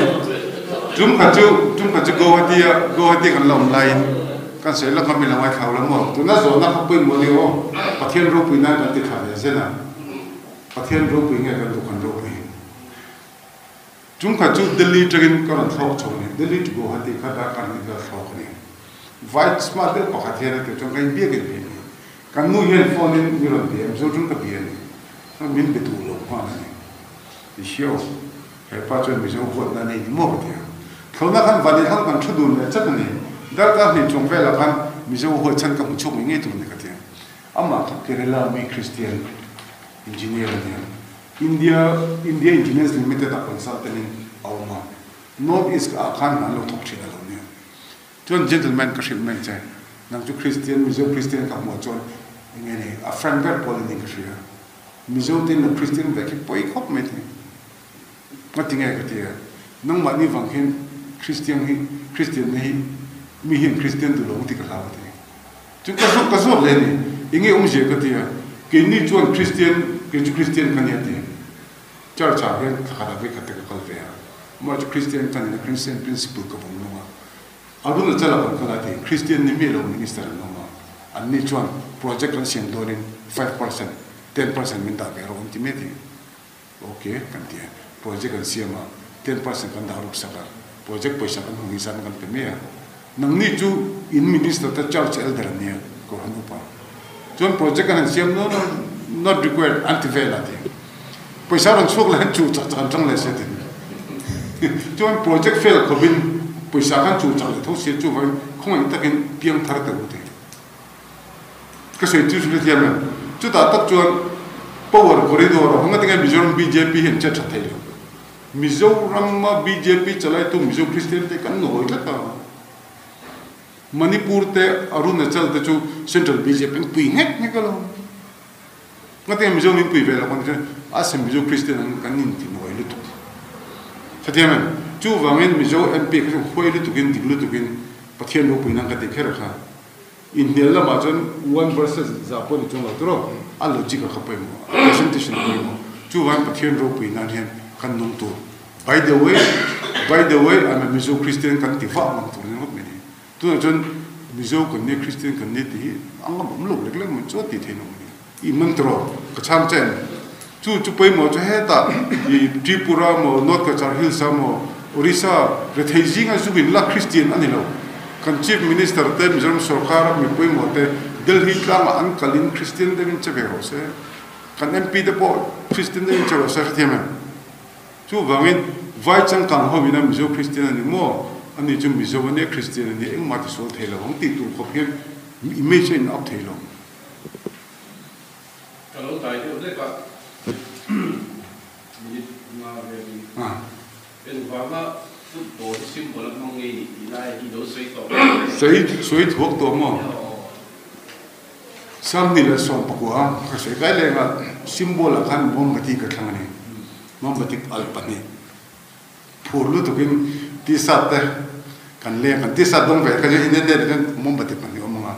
Tum khat chu tum khat chu Guwahati a Guwahati kan la awm laiin kan sawi lawk a mi lo ngaithlau la maw. Tuna zawhna kha pawimawh a ni aw. Pathian ropui nan kan ti tha ve zen a. Pathian ropui nge kan duh kan ropui. Tum khat chu Delhi tangin ka rawn thlawk chho a ni. Delhi to Guwahati kha darkar hnih vel thlawk a ni. Vai smart deuh pakhat hian a ti chuan ka inbiak in bia a ni. Kan nu hian phone in mi rawn bia a, Mizo tang ka bia a ni. Chuan min be duh lo nghal a ni. Ti hio, he pa chuan Mizo huatna a nei ni maw ka ti a. Thlawhna khan vani hlang kan thu dun leh chat a ni. Darkar hnih chung velah khan Mizo huat chhan ka hmu chhuak ngei ngei tur a ni ka ti a. Amah kha Kerala mi Christian engineer a ni a. India India Engineers Limited ah consultant in a awm a, North East ah khan hna an lo thawk thin a lo nia. Chuan gentleman ka hrilh mai che, nang chu Christian, Mizo Christian ka hmuh chuan enge ni a friend ber pawl in ka hria. Mizo te in lo Christian ve khi pawi khawp mai thei. Ngati nge ka ti a, nangmah ni vang hian Christian hi Christian na hi mi hian Christian duh lo ang tih ka hlau a ti. Chu ka zawt ka zawt hle a ni. Enge awmzia ka ti a, keini chuan Kristian, kei chu Kristian ka ni a ti. Church ah hian thla khatah vekhat te ka kal ve a, amah chu Kristian ka ni a, Kristian principle ka vawng lawng a. Arunachal ah kan kal a ti, Kristian ni miah lo minister an awm a, anni chuan project kan siam dawnin 5%, 10% min dah ve rawh an ti mai a ti. Ok kan ti a, project an siam a, 10% kan dah ruk sak a, project pawisa kan hmu hi zan kan pe mai a, nangni chu in minister te church elder an nia, Kohhran upa chuan project an han siam no no not required an ti vel a ti, pawisa rawn chhuak leh an chuh chak chak an tang leh sia ti, chuan project fail khawpin pawisa khan chuh chak leh tho sia chuvangin khawngaih takin piang thar teh u ti. Ka sawi chu hre thiam em? Chutah tak chuan power corridor a hawng a tinge Mizoram bjp hi an chet tha thei lo. Mizorama bjp chalaitu Mizo Kristian te kan nawi tlat a. Manipur te Arunachal te chu central bjp an pui nghek nghek alawm. Ngatinge Mizo min pui ve lo kan ti chuan a sem Mizo Kristian ang kan inti nawi lutuk. Hre thiam em? Chuvangin Mizo MP kha chu huai lutukin dik lutukin Pathian ropui nan ka ti kher kha. Inhnial lamah chuan one versus za pawh ni chuang lo tur aw, a logic a kha pawimawh, a presentation a pawimawh. Chuvangin Pathian ropui nan hian kan nung tur. By the way, by the way, I'm a Mizo Christian kan ti vah ngam tur ni ngawt mai ni. Tunah chuan Mizo kan nia, Christian kan nia tih hi a ngam awm lo lek lek mai chuan tih theih lo a ni. I man tur aw, ka chhang che em? Chu chu pawimawh chu hetah i Tripura maw, North Cachar Hills a maw, Orissa rethei zinga zuk in la Christian a ni lo. Kan Chief Minister te Mizoram sorkar a mi pawimawh te Delhi tlangah an kal in Christian deuhin che ve rawh se. Kan MP te pawh Christian deuhin che rawh se hrethiam em? Chuvangin vai changkang ho ina Mizo Christian a ni maw? Ani chu Mizo a nia Christian a nia engmah ti sual thei lo ang tih tur khawp hian image a in up thei lo. Engvanga football hi symbol a hmang ngei ni tih lai hi lo sawi tawh. Sawi sawi thuak tawh maw? 2019 ka sawi kai leng a, symbol ah khan mombati ka thlang a ni. Mombati alh pahnih phur lutukin t-shirt te kan leng kan t-shirt dawng ve kha chu Indian Day ah khan mombati pahnih a awm ang a.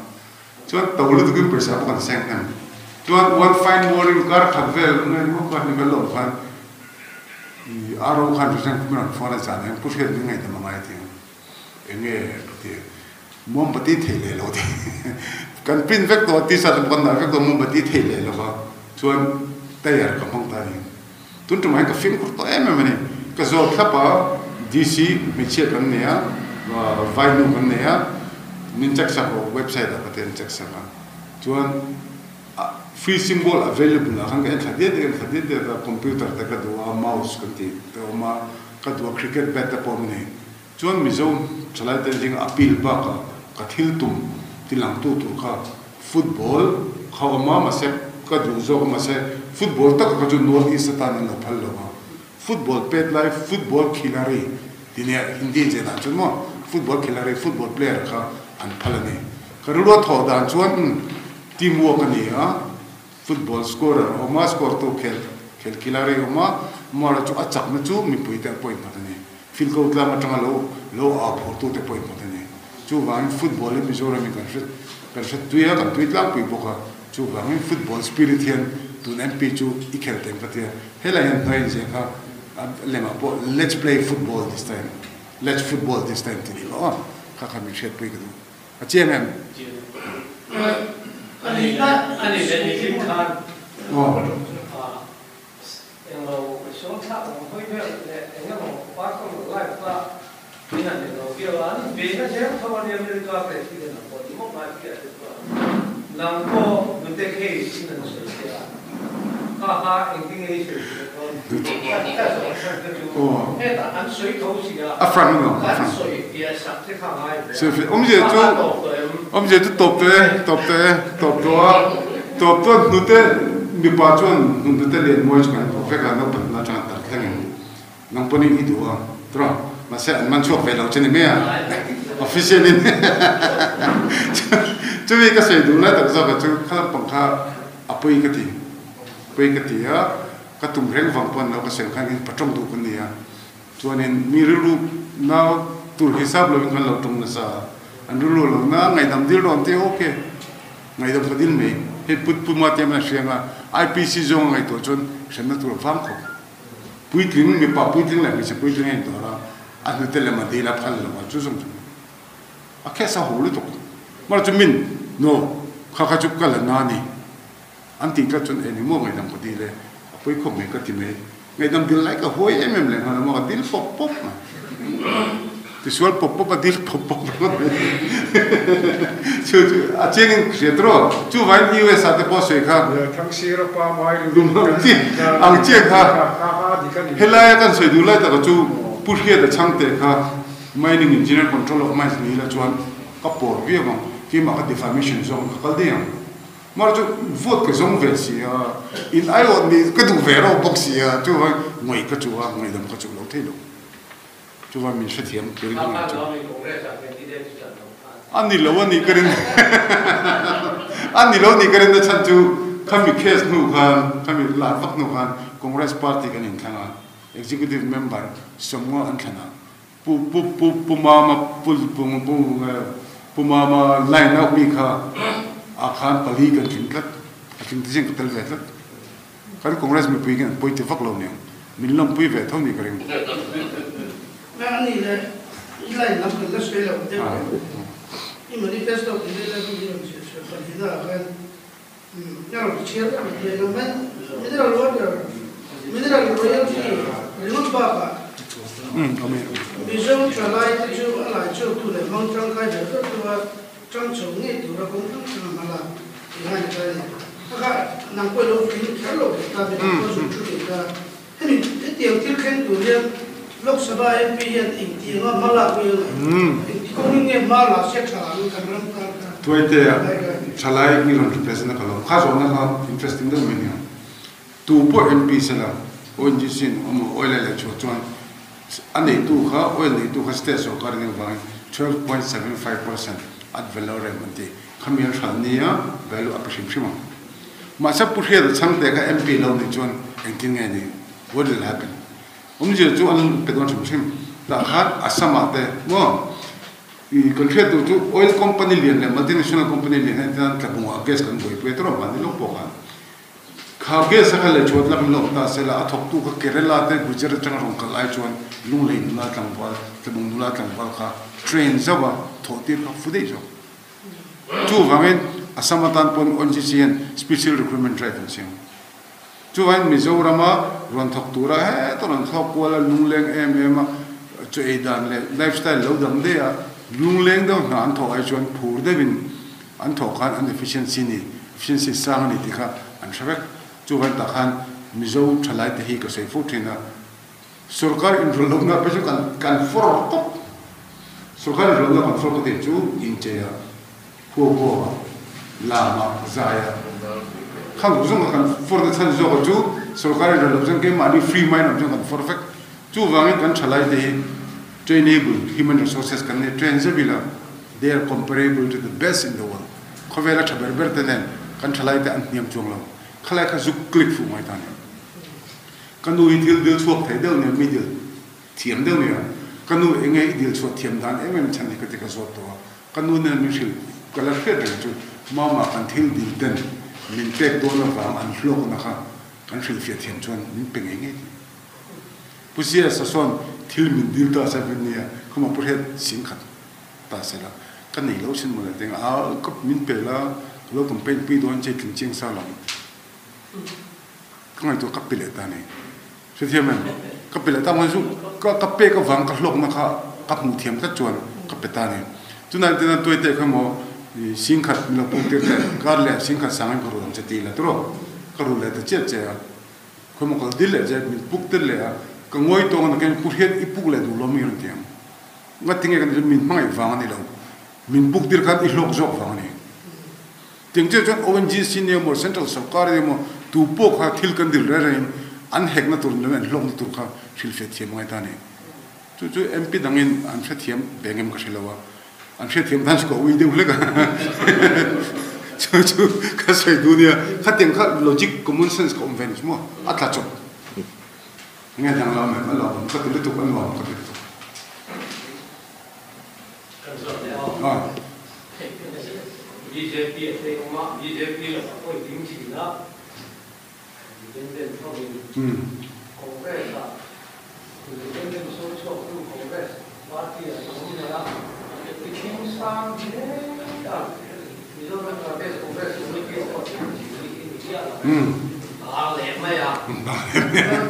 Chuan to lutukin pawisa pawh kan seng hnem. Chuan one fine morning kar khat vel nge maw kar hnih vel lawm khan i RO khan Rizan khum rawn phone a zan hian pu hriat min ngaihdam a ngai ti ang. Enge ka ti mombati thei leh lo ti. Kan print vek tawh a t-shirt pawh kan dah vek tawh a mombati thei leh lo va chuan tyre ka hmang ta a ni. Tun tumah hian ka fimkhur tawh em em a ni. Ka zawt thlap a, DC hmeichhia kan nei a, vainu kan nei a, min check sak rawh website ah ka ti a, an check sak a. Chuan free symbol available ah khan ka en thla diat diat, en thla diat diat a, computer te ka duh a, mouse kan tih te a awm a, ka duh a, cricket bat te pawh a awm a ni. Chuan Mizo thalai te zinga appeal bakah ka thil tum ti langtu tur kha football kha awm a, mahse ka duh zawk a, mahse football taka kha chu North East atan an lo phal lo a, football pet lai football khilari ti nia Hindi chen ah chuan maw football khilari football player kha an phal a ni. Ka rilru a thawh dan chuan team work a ni a, football scorer a awm a, score tu khel khel khilari a awm a, amaherawhchu a chakna chu mipui te an pawhin nghat a ni. Filko tlang atanga lo lo au phurtute pawh inhmut a ni. Chuvangin football hi Mizoramin kan hre kan hre tui a, kan tui tlangpui bawk a. Chuvangin football spirit hian tun MP chu i khel teng ka tia. Helai hian hnuai inziah kha a lemah pawh let's play football this time, let's football this time tih ni kha aw. Kha kha min hriatpui ka duh. A chiang em? A nihna a ni leh nihin khan. Aw. Englo sual thlak ang hawi vel leh eng emaw personal life a min han englo viau a, an inbeihna zel tho a nia America president ang pawh ni mawp mai khi a ti chuan nang pawh nute case in an sawi che a, ha ha engtin nge i sawi che dawn ka zawh chhan te chu hetah an sawi tho si a, kan sawi fiah sak che kha ngai ve a, ha ha tawp tawh em? Awmzia chu tawp tawh e, tawp tawh e, tawp tawh a, tawp chuan hnute mipa chuan hnute lian mawi chu kan duh vek a, naupang hna atanga tar thleng in nang pawhin i duh a, tawh mahse an man chhuak ve lo che ni mai a, official in chumi ka sawi duh lai tak zawk ah chu kha lampang kha a pawi ka ti, pawi ka ti a, ka tum reng vang pawh an lo ka sawi ang khan in patawng duh ka ni a. Chuanin mi rilru nau tur hisap lovin kan lo tum nasa a, an rilru lo na ngaihdam dil rawn tih ok, ngaihdam ka dil mai, hei put puma te man a hriang a, IPC zawng a ngaihtuah chuan hremna tur a vang khawp. Puitling, mipa puitling leh hmeichhe puitling a intuar a, a hnute lem a dil a phal lo a, chu zawng chu a case a ho lutuk. Mara chu min, no, kha kha chu ka la na a ni. An tih tlat chuan eng emaw ngaihdam ka dil e, a pawi khawp mai ka ti mai. Ngaihdam dil lai ka huai em em leh nghal a maw, ka dil pawp pawp mai. Tisual pawp pawp a dil pawp pawp ringawt mai. Chu chu a chiang in ka hria tawh. Chuvangin US ah te pawh sawi kha. Thangsir a pa mai lu ang chiah kha. Helai a kan sawi duh lai taka chu Pu Hriata Chhangte kha Mining Engineer Control of Mines ni ila chuan ka pawr viau ang. Keimah ka defamation zawng ka kal daih ang. Mar chu vote ka zawng ve si a, in aiawt nih ka duh ve reuh bawk si a, chuvang ngaih ka chuh a, ngaihdam ka chuh lo thei lo. Chuvang min hrethiam turin ka ngaih chu. A ni lo a nih ka rin a ni lo nih ka rin na chhan chu khami case hnu khan, khami lar vak hnu khan Congress party kan inthlang a, executive member sawmngaw an thlan a, Pu pu pu pu mama pu pu pu pu mama line up mi kha ah khan pali kan tling tlat a tling te zing ka tel ve tlat kan congress mipui hian an pawi ti vak lo niang min lawmpui ve tho ni ka ring. Nge a nih le i line lam kan la sawi lo deuh em i manifesto kan lei lai hun hi rawn zir chhuah pahnihna ah khan a rawn chhiar vek mai thei a mineral water mineral royalty ringawt bakah Mizo thalai te chu a lai chhuaktu leh hmang tangkai ber ber tu a tang chho ngei tura kawng hrang hrang a hma lak tih ngai ni ta a ni. A kha nang pawh i lo tling kher lo thei ta midang pawh zuk thu thei ta. Hemi hetiang thil thleng tur hian Lok Sabha MP hian engtianga hma lak nge a ngaih? Engti kawngin nge hma la se tha ang kan ram tan kha? Tuaite-a thalai mi rawn represent a ka lo kha zawhna kha interesting deuh mai nia. Tu pawh MP sela ONGC in awm a oil a leh chhuah chuan. A neitu kha oil neitu kha state sorkar a nih avangin 12.75% ad valorem an ti. Khami an hralh nia value a pe hrim hrim ang. Mahse Pu Hriata chhangte kha MP lo nih chuan engtin nge ni? What will happen? Awmzia chu an pe dawn hrim hrim. Tah khan Assam ah te maw i kan hriat duh chu oil company lian leh multinational company lian hian tihian tlabungah gas kan buaipui a tawrh mahni lawk pawh khan kha gas a kha leh chhuat lam in lo awm ta se la a thawktu kha Kerala te Gujarat atanga rawn kal ai chuan Lunglei nula tlangval tlabung nula tlangval kha train zauh a thawh tir kha fu daih zawk. Chuvangin Assam atan pawn ONGC hian special recruitment drive an siam. Chuvangin Mizorama rawn thawk tura heta rawn thlawk kual a lungleng em em a, chaw ei dan leh lifestyle lo dang daih a, lungleng deuh hna an thawh ai chuan phur deuhin an thawh khan an efficiency ni, efficiency sang a ni tih kha an hre vek. Chuvangin tah khan Mizo thalaite hi ka sawi fo thin a, Sorkar inrawlhlohna phei chu kan kan fawr tawp. Sorkar inrawlhlohna kan fawr ka tih chu incheia, huahuaua, lama, zaia khang zawng kha kan fawrna chhan zawka chu sorkar inrawlhloh chuan keimahni free mind awm chuan kan fawr vek. Chuvangin kan thalaite hi trainable human resources kan nei train zeuh ila they are comparable to the best in the world. Khawvela tha ber ber te nen kan thalaite an hniam chuang lo. Khalai kha zuk click fuh mai ta a ni. Ka nu hi thil dil chhuak thei deuh nia, mi dil thiam deuh nia. Ka nu enge i dil chhuah thiam dan em em chhan hi ka ti ka zawt tawh a. Ka nu nen min hrilh ka la hriat reng chu mama kan thil dil ten min pek dawn avang an hlawkna kha kan hrilhfiah thiam chuan min pe ngei ngei tih. Pu Zia sasawn thil min dil ta se vin nia, khawma pu hriat sing khat ta se la ka nei lo sin mawle teng a ka min pe la ka lo campaign pui dawn che tling chiang sa lo. Ka ngaihtuah ka pe leh ta a ni. Hrethiam em? Ka pe leh ta ang chu ka ka pek avang ka hlawkna kha ka hmuh thiam tlat chuan ka pe ta a ni. Tunah hian tuai teh kha emaw singkhat min lo puk tir teh kar leh singkhat sangin ka rul ang che ti ila tawrh ka rul leh ta chiah che a. Khawimaw kal dil leh che min puk tir leh a ka ngawi tawng a nakin pu hriat i puk leh duh lo mi rawn ti ang. Ngatinge kan ti chu min hmangaih vang a ni lo. Min puk tir khan i hlawk zawk vang a ni. Tiang chiah chuan ONGC nia maw, Central Sarkar nia maw, tu pawh kha thil kan dil reng rengin an hekna tur ni lovin an hlawkna tur kha hrilhfiah thiam a ngai ta a ni. Chu chu MP dangin an hrethiam ve ngem ka hre lo a, an hrethiam dan chu ka ui deuh hlek a. Chu chu ka sawi duh nia, khatiang kha logic, common sense ka awm ve ni chu maw, a tla chawp. Nge dang lo em, a lo awm ka ti lutuk, a nuam ka ti lutuk. Kan zawt leh a. Bjp a thei awm a, bjp lakah pawh i ding thin a, independent hovin Congress ah independent sawi chhuaktu Congress party ah i awm leh a, i thleng sang hle a, Mizoram Pradesh Congress Committee ah pawh thlen thin hi i ni chiah lo, a leh mai a,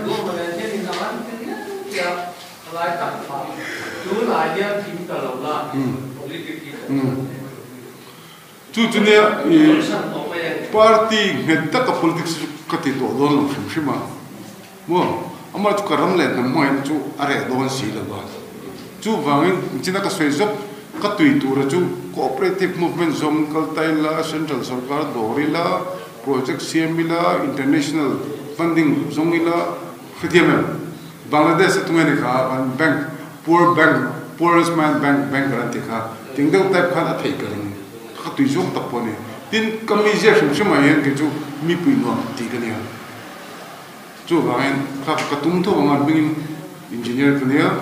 Duhmawleh hian in ang an ti riau tia. Lai tak kha tunah hian thim ta lo la, politic hi kan chan hle mai. Chu chu nia i party nghet taka politics chu ka ti tawh dawn lo hrim hrim a, maw amah chu ka ram leh hnam hmangaihna chu a reh dawn si lo va, chuvangin engchina ka sawi zawk ka tui tura chu cooperative movement zawng kal ta ila, central sorkar dawr ila, project siam ila, international funding zawng ila, hrethiam em? Bangladesh a tunge ni kha an bank poor bank poorest man bank banker an tih kha ting deuh type khan a theih ka ring ka tui zawng tak pawh a ni tin ka mizia hrim hrim ah hian kei chu mipui nuam tih ka nia chuvangin kha ka tum tho ang a hmingin engineer ka nia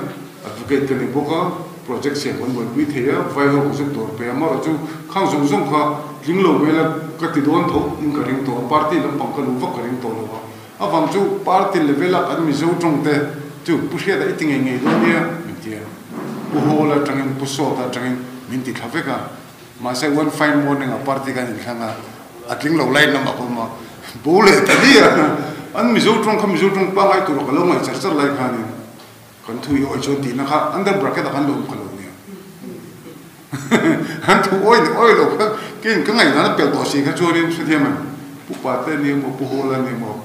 advocate ka ni bawk a project siam kan buaipui thei a vai ho ka zuk dawr pe a amaherawhchu khang zawng zawng kha tling lo mai la ka ti dawn tho in ka ring tawh a party lampang ka luh vak ka ring tawh lo a. A vang chu party level a kan Mizo tawng te chu Pu Hriata i ti ngei ngei dawn nia min ti a. Pu Hall atangin Pu Sawta atangin min ti thla vek a. Mahse one fine morning ah party kan inthlang a, a tling lo line lamah ka awm a, bo leh ta diah a. An Mizo tawng kha Mizo tawng pangngai tura ka lo ngaih char char lai khanin kan thu i awi chuan tihna kha under bracket ah khan lo awm kha lo nia. An thu awi leh awi lo kha keiin ka ngaihdan a pelh tawh si kha chuanin hrethiam em? Pu Pate ni emaw Pu Hawla ni emaw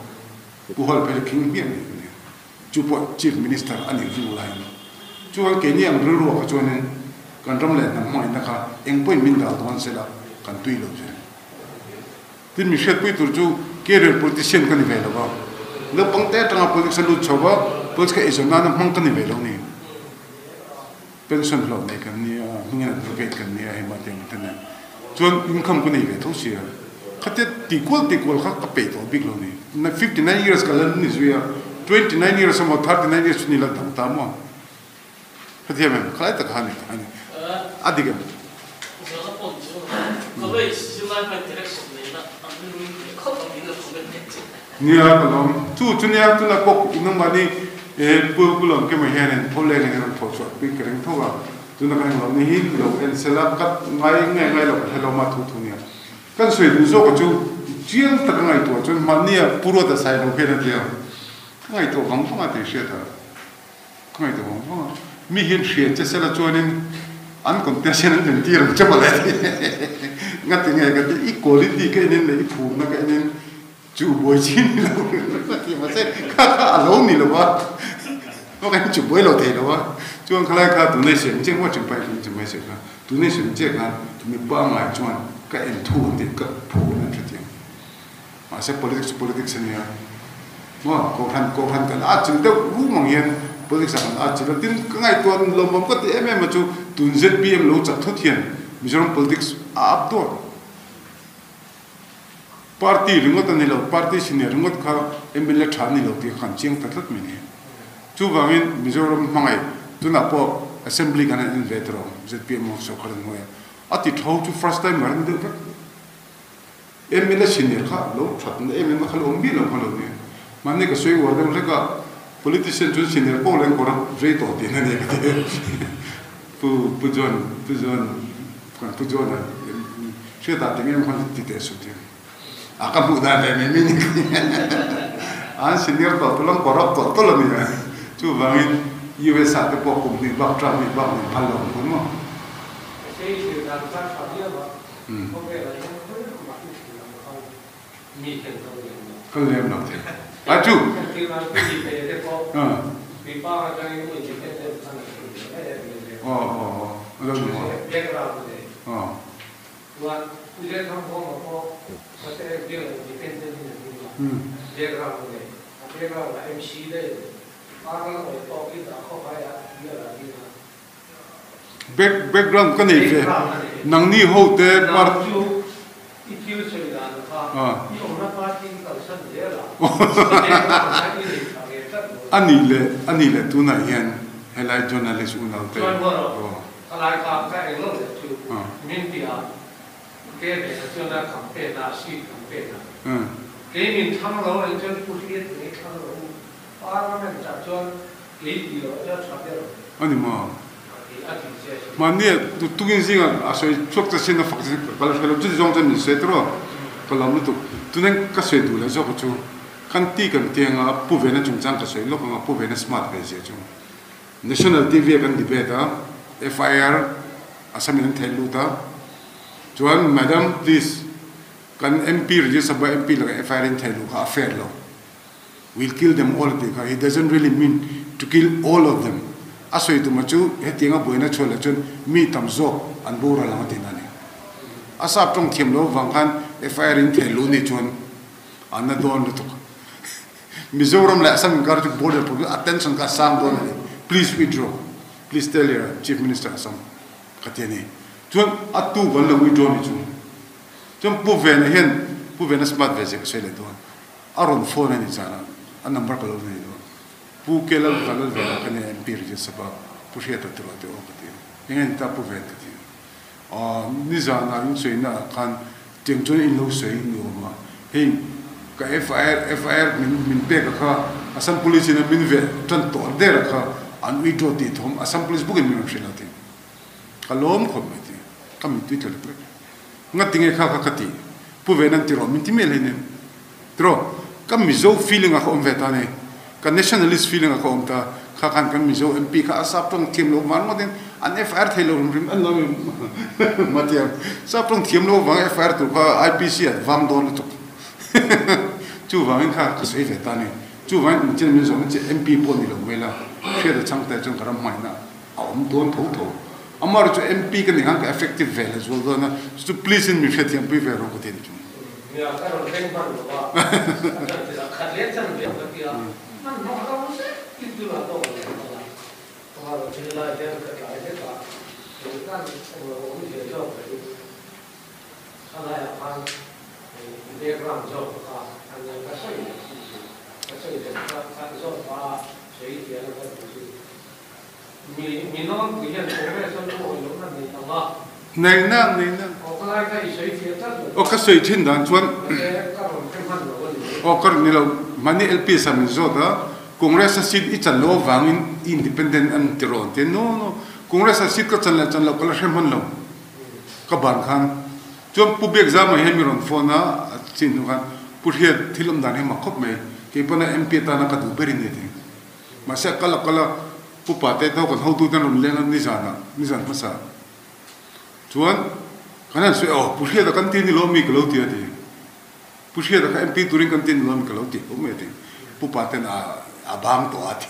Pu Hawla phei chu khing hmiah mai ka nia. Chu pawh Chief Minister a nih vung laiin. Chuan keini ang rilruah kha chuanin kan ram leh hnam hmangaihna kha eng pawhin min dal dawn sela kan tui lo zel. Tin mi hriatpui tur chu career politician ka ni ve lo va, naupang te atanga politics a lut chho va, Politics kha eizawn nana hmang ka ni ve lo ni. Pension hlauh nei kan nia, hmingin advocate kan nia hei mah tiang te nen chuan income ka nei ve tho sia. Khatia tih kual tih kual kha ka peih tawh bik lo ni. 59 years ka la ni zui a, 29 years emaw 39 years chu ni la dang ta maw? Khatia em khalai tak kha a ni ta a ni. A dik em? Zawhna pawh ni chu college zirlai hmai direction neihna an ring leh khawp ang in la comment mek che. Nia ka lawm. Chu chu nia tunah pawh nangmahni pu pu lawm kema hianin tho leng in rawn thawh chhuah pui ka ring tho a, tuna kan englo ni hi lo en sela ka ngai nge ngai lo ka hre lo mah thu thu nia. Kan sawi duh zawk a chu chiang taka ngaihtuah chuan mahnia pu ruat a sai lo hian a tia ka ngaihtuah vang vang a tih hriat a. Ka ngaihtuah vang vang a, mi hian hria che sela chuanin an contest hian an entir ang che mawle ti ngati nge ka ti i quality ka enin leh i phurna ka enin chu buai chi ni lo ka ti mahse kha kha a lo ni lo va ka en chu buai lo thei lo va chuan khalai kha tunei sem che maw chimpai chu chimpai se kha tunei sem che kha mipa ngai chuan ka en thu an tih ka phurna an hrethiam. Mahse politics chu politics a nia maw, kohhran kohhran kan atchilh deuh rum ang hian politics ah kan atchilh a, tin ka ngaihtuah lawmawm ka ti em em a chu tun zpm lo chak thut hian Mizoram politics a up dawn. Party ringawt a ni lo, party senior ringawt kha mla tha a ni lo tih kha kan chiang ta tlat mai ni. Chuvangin Mizoram hmangaih tunah pawh assembly kan han en ve tawh ang zpm ho sawrkar an hnuai a, a ti tho chu first timer a ni deuh vek. Mla senior kha lo that na em em a kha lo awm miah lo kha lo nia. Mahni ka sawi uar deuh hlek a, politician chuan senior pawh leng kawr a rei tawh tih na nia ka ti. Pu Pu John Pu John kan Pu John a hriat ah teng em khan ti teh suh tih a ka hmuh dan leh mai mai ni ka ti. An senior tawh tawh lang kawr a tawh tawlh a nia. Chuvangin US ah te pawh kum hnih bak term hnih bak nen phal lo ang khawn maw. Sei zir dan kha tha viau a. Ka lem lo thei a chu. Back background ka nei ve nangni ho te party a nih leh a nih leh tunah hian helai journalist unau te A ni maw? Mahni ah tukin zingah a sawi chhuak ta sin a fak ka kal hre lo chuti zawng chuan min sawi tawh a, ka lam lutuk. Tunen ka sawi duh leh zawk chu kan ti kan ti anga Pu Vena chungchang ka sawi lawk anga Pu Vena smart ve zia chu. National TV ah kan debate a, FIR Assam in an theih lut a, chuan Madam please kan MP Rajya Sabha MP lakah FIR in theih luh kha a fair lo. We'll kill them all tih kha he doesn't really mean to kill all of them. A sawi tuma chu hetianga buaina chhuah leh chuan mi tam zawk an boral ang a tihna a ni. A sap tawng thiam loh avang khan FIR in theh luh nih chuan an na dawn lutuk. Mizoram leh Assam inkar chu border problem a tension kha a sang dawn a ni. Please withdraw. Please tell your Chief Minister Assam ka ti a ni. Chuan a tu kan lo withdraw nih chu. Chuan Pu Vena hian Pu Vena smart ve zia ka sawi leh dawn. A rawn phone a ni zan a, a number ka lo nei lo. Pu Kelal ka lal ve lo ka nia MP Rajya Sabha Pu Hriata te ruah te aw ka ti a. Eng a ni ta Pu Ven ka ti a. Aw nizan ah in sawi na ah khan tiang chuan in lo sawi ni awm a, hei ka FIR FIR min min pek a kha Assam Police in a min veh tan tawh der a kha an withdraw tih thawm Assam Police bawk in min rawn hrilh a ti. Ka lawm khawp mai ti. Ka mittui tla lek lek. Ngati nge kha kha ka ti? Pu Ven an ti rawh min ti miah hleinem. Tiraw? Ka Mizo feeling ah ka awm ve ta ni. Ka nationalist feeling ah ka awm ta. Kha khan kan Mizo MP kha a sap tawng thiam loh vang ngawtin an FIR thei lo hrim hrim an lo matiang. Sap tawng thiam loh vang FIR tur kha IPC ah vang dawn lutuk. Chuvangin kha ka sawi ve ta ni. Chuvangin engtin min zawh che MP pawh ni lo mai la. Hriat a chang te chuan ka ram hmaina. A awm dawn tho tho. Amaherawh chu MP ka nih khan ka effective ve leh zual dawn a, chu chu please in min hriatthiampui ve rawh ka ti a ni chu. Nia, ka rawn veng hman lo a, a chan tirah khat leh chan ve ka ti a, hmanhmawh lo zet. Nei na nei na aw ka sawi thin dan chuan aw ka rawn ni lo mahni LP sa min zawt a Congress a seat i chan loh avangin i independent an ti rawn ti a no no Congress a seat ka chan leh chan loh ka la hre hman lo ka ban khan chuan Pu Biakzama hian mi rawn phone a a chin hnu khan Pu Hriat thil awm dan hi mak khawp mai keipawh na MP atana ka duh ber in ni a ti. Mahse a kal a kal a, pupa te tho kan hotu ten rawn leng a nizan ah, nizan hmasa chuan kan han sawi aw Pu Hriata kan ti ni lo mi ka lo ti a ti. Pu Hriata kha MP turin kan ti ni lo mi ka lo ti hlawm mai a ti. Pupa ten a a bang tawh a ti.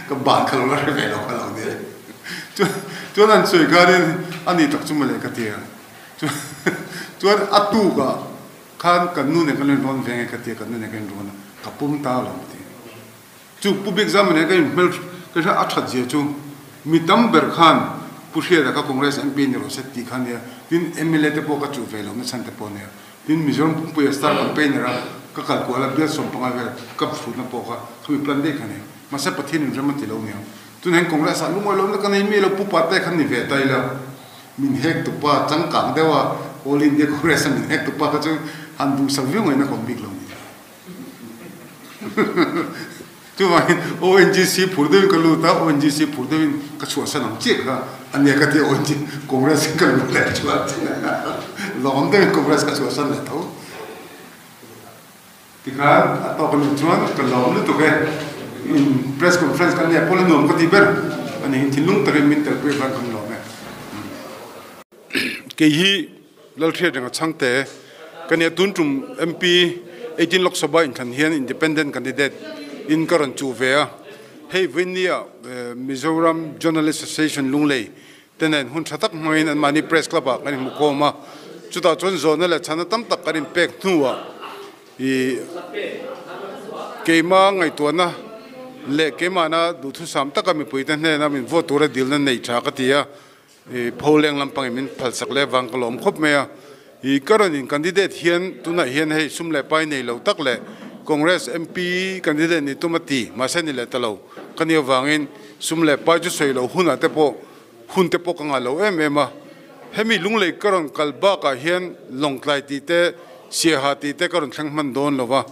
Ka ban kha lo la hre ve lo kha lo nia. Chuan chuan an sawi khanin a ni tak chu mawle ka ti a. Chuan chuan a tuk ah Khan kan nu nen kan inrawn ve nge ka tia kan nu nen kan inrawn a, ka pawm ta lo ti. Chu Pu Biakzama nen kan inhmel ka hria a that zia chu mi tam ber khan Pu Hriata kha Congress MP ni rawh se tih kha nia, tin mla te pawh ka chuh ve lo na chhan te pawh nia, tin Mizoram pumpuia star campaigner a ka kal kual a bial 15 vel ka hrutna pawh kha khami plan daih kha ni. Mahse Pathian inrem a ti lo niang. Tunah hian Congress ah lungawi lohna ka nei mi lo Pu Pate khan ni ve ta ila. Min hek tupa changkang deuh a, All India Congress a min hek tupa kha chu han duhsak viau ngaihna ka awm bik lo ni. Chuvangin ONGC phur deuhin ka lut a, ONGC phur deuhin ka chhuahsan ang chiah kha a nia ka ti ONG Congress ka lut leh chuan lawm deuhin Congress ka chhuahsan leh tho. Tikhan a tawk anih chuan ka lawm lutuk e. In press conference kan nei a pawl a nuam ka ti ber a ni. Thinlung takin min telpui avang kan lawm e. Kei hi Lalhriat renga chhangte ka nia tun tum MP 18 Lok Sabha inthlan hian independent candidate in ka rawn chuh ve a. Hei vawinia Mizoram Journalist Association Lunglei te nen hun tha tak hmangin anmahni press club ah kan inhmu khawm a, chutah chuan zawhna leh chhanna tam tak kan inpek hnuah ih keima ngaihtuahna leh keimahna duhthusam taka mipuite hnena min vote tura dilna nei tha ka ti a, ih pholeng lampangin min phalsak leh vang ka lawm khawp mai a, ih ka rawn in candidate hian tunah hian hei sum leh pai nei lo tak leh Congress MP candidate ni tum a ti mahse ni leh ta lo ka nih avangin sum leh pai chu sawi loh hunah te pawh hun te pawh ka ngah lo em em a, hemi lunglei ka rawn kal bakah hian Lawngtlai tih te, Siaha tih te ka rawn thleng hman dawn lo va,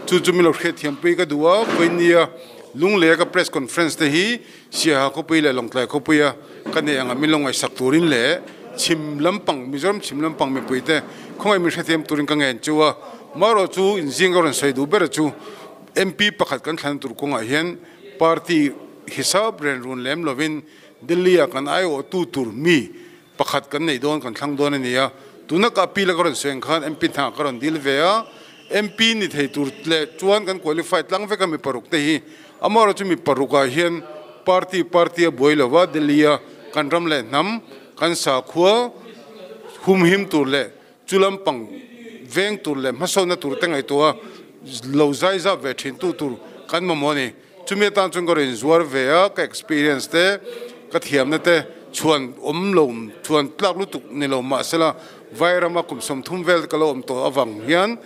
chu chu min lo hriatthiampui ka duh a, vawinia Lungleia ka press conference te hi Siaha khawpui leh Lawngtlai khawpuia ka neih anga min lo ngaihsak turin leh chhim lampang, Mizoram chhim lampang mipui te khawngaih min hrethiam turin ka ngen chu a, marawh chu inzing ka rawn sawi duh ber chu MP pakhat kan thlan tur kawngah hian party hisap ren run lem lovin Delhi ah kan aiawhtu tur mi pakhat kan neih dawn kan thlang dawn a ni a, tuna ka appeal a ka rawn sawi ang khan MP hna ka rawn dil ve a, MP ni thei tur leh chuan kan qualify tlang vek a mi paruk te hi, amaherawhchu mi paruk ah hian party party a buai lo va, Delhi a kan ram leh hnam kan sakhua humhim tur leh chu lampang veng tur leh hmasawnna tur te ngaihtuah a lo zai zap ve thin tu tur kan mamawh a ni. Chumi atan chuan ka rawn inzuar ve a, ka experience te, ka thiamna te chhuan awm lo, chhuan tlak lutuk ni lo mahsela Vairama kum 30 vel ka lo awm tawh avang hian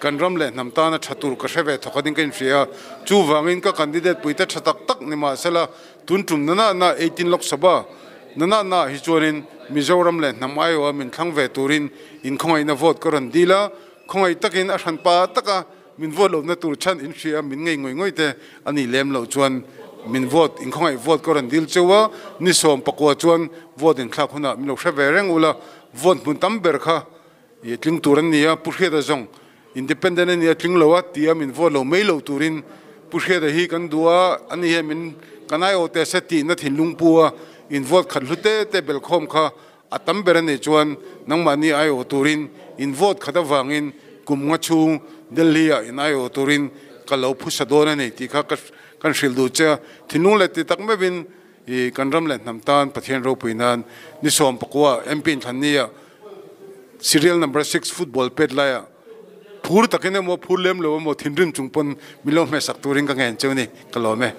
kan ram leh hnam tana tha tur ka hre ve thawk a ding ka inhria a. Chuvangin ka candidate pui te tha tak tak ni mahsela tun tum na na 18 Lok Sabha na na na hi chuanin Mizoram leh hnam aiawha min thlang ve turin inkhawngaihna vote ka rawn dil a, khawngaih takin a hranpa taka Min vote lohna tur chhan in hria, min ngei ngawih ngawih te a nih lem loh chuan min vote, inkhawngaih vote ka rawn dil cheu a, ni 19 chuan vote inthlak hunah min lo hre ve reng ula, vote hmun tam ber kha i tling tur an ni a, Pu Hriata zawng independent a nia tling lo a tia min vote lo mai lo turin Pu Hriata hi kan duh a, ani hian min kan aiawh teh se tihna thinlung pu a, in vote khat hlu te te belkhawm kha A tam ber a nih chuan nangmahni aiawh turin in vote khat avangin kum nga chhung Delhi ah in aiawh turin ka lo phusa dawn a ni tih kha ka kan hrilh duh che a. Thinlung leh ti tak meuhin i kan ram leh hnam tan Pathian ropui nan ni 19 MP Inthlanni ah serial number 6 football pet laiah. Phur takin emaw phur lem lo emaw thinrim chung pawn min lo hmehsak turin ka ngen cheu ni. Ka lawm e.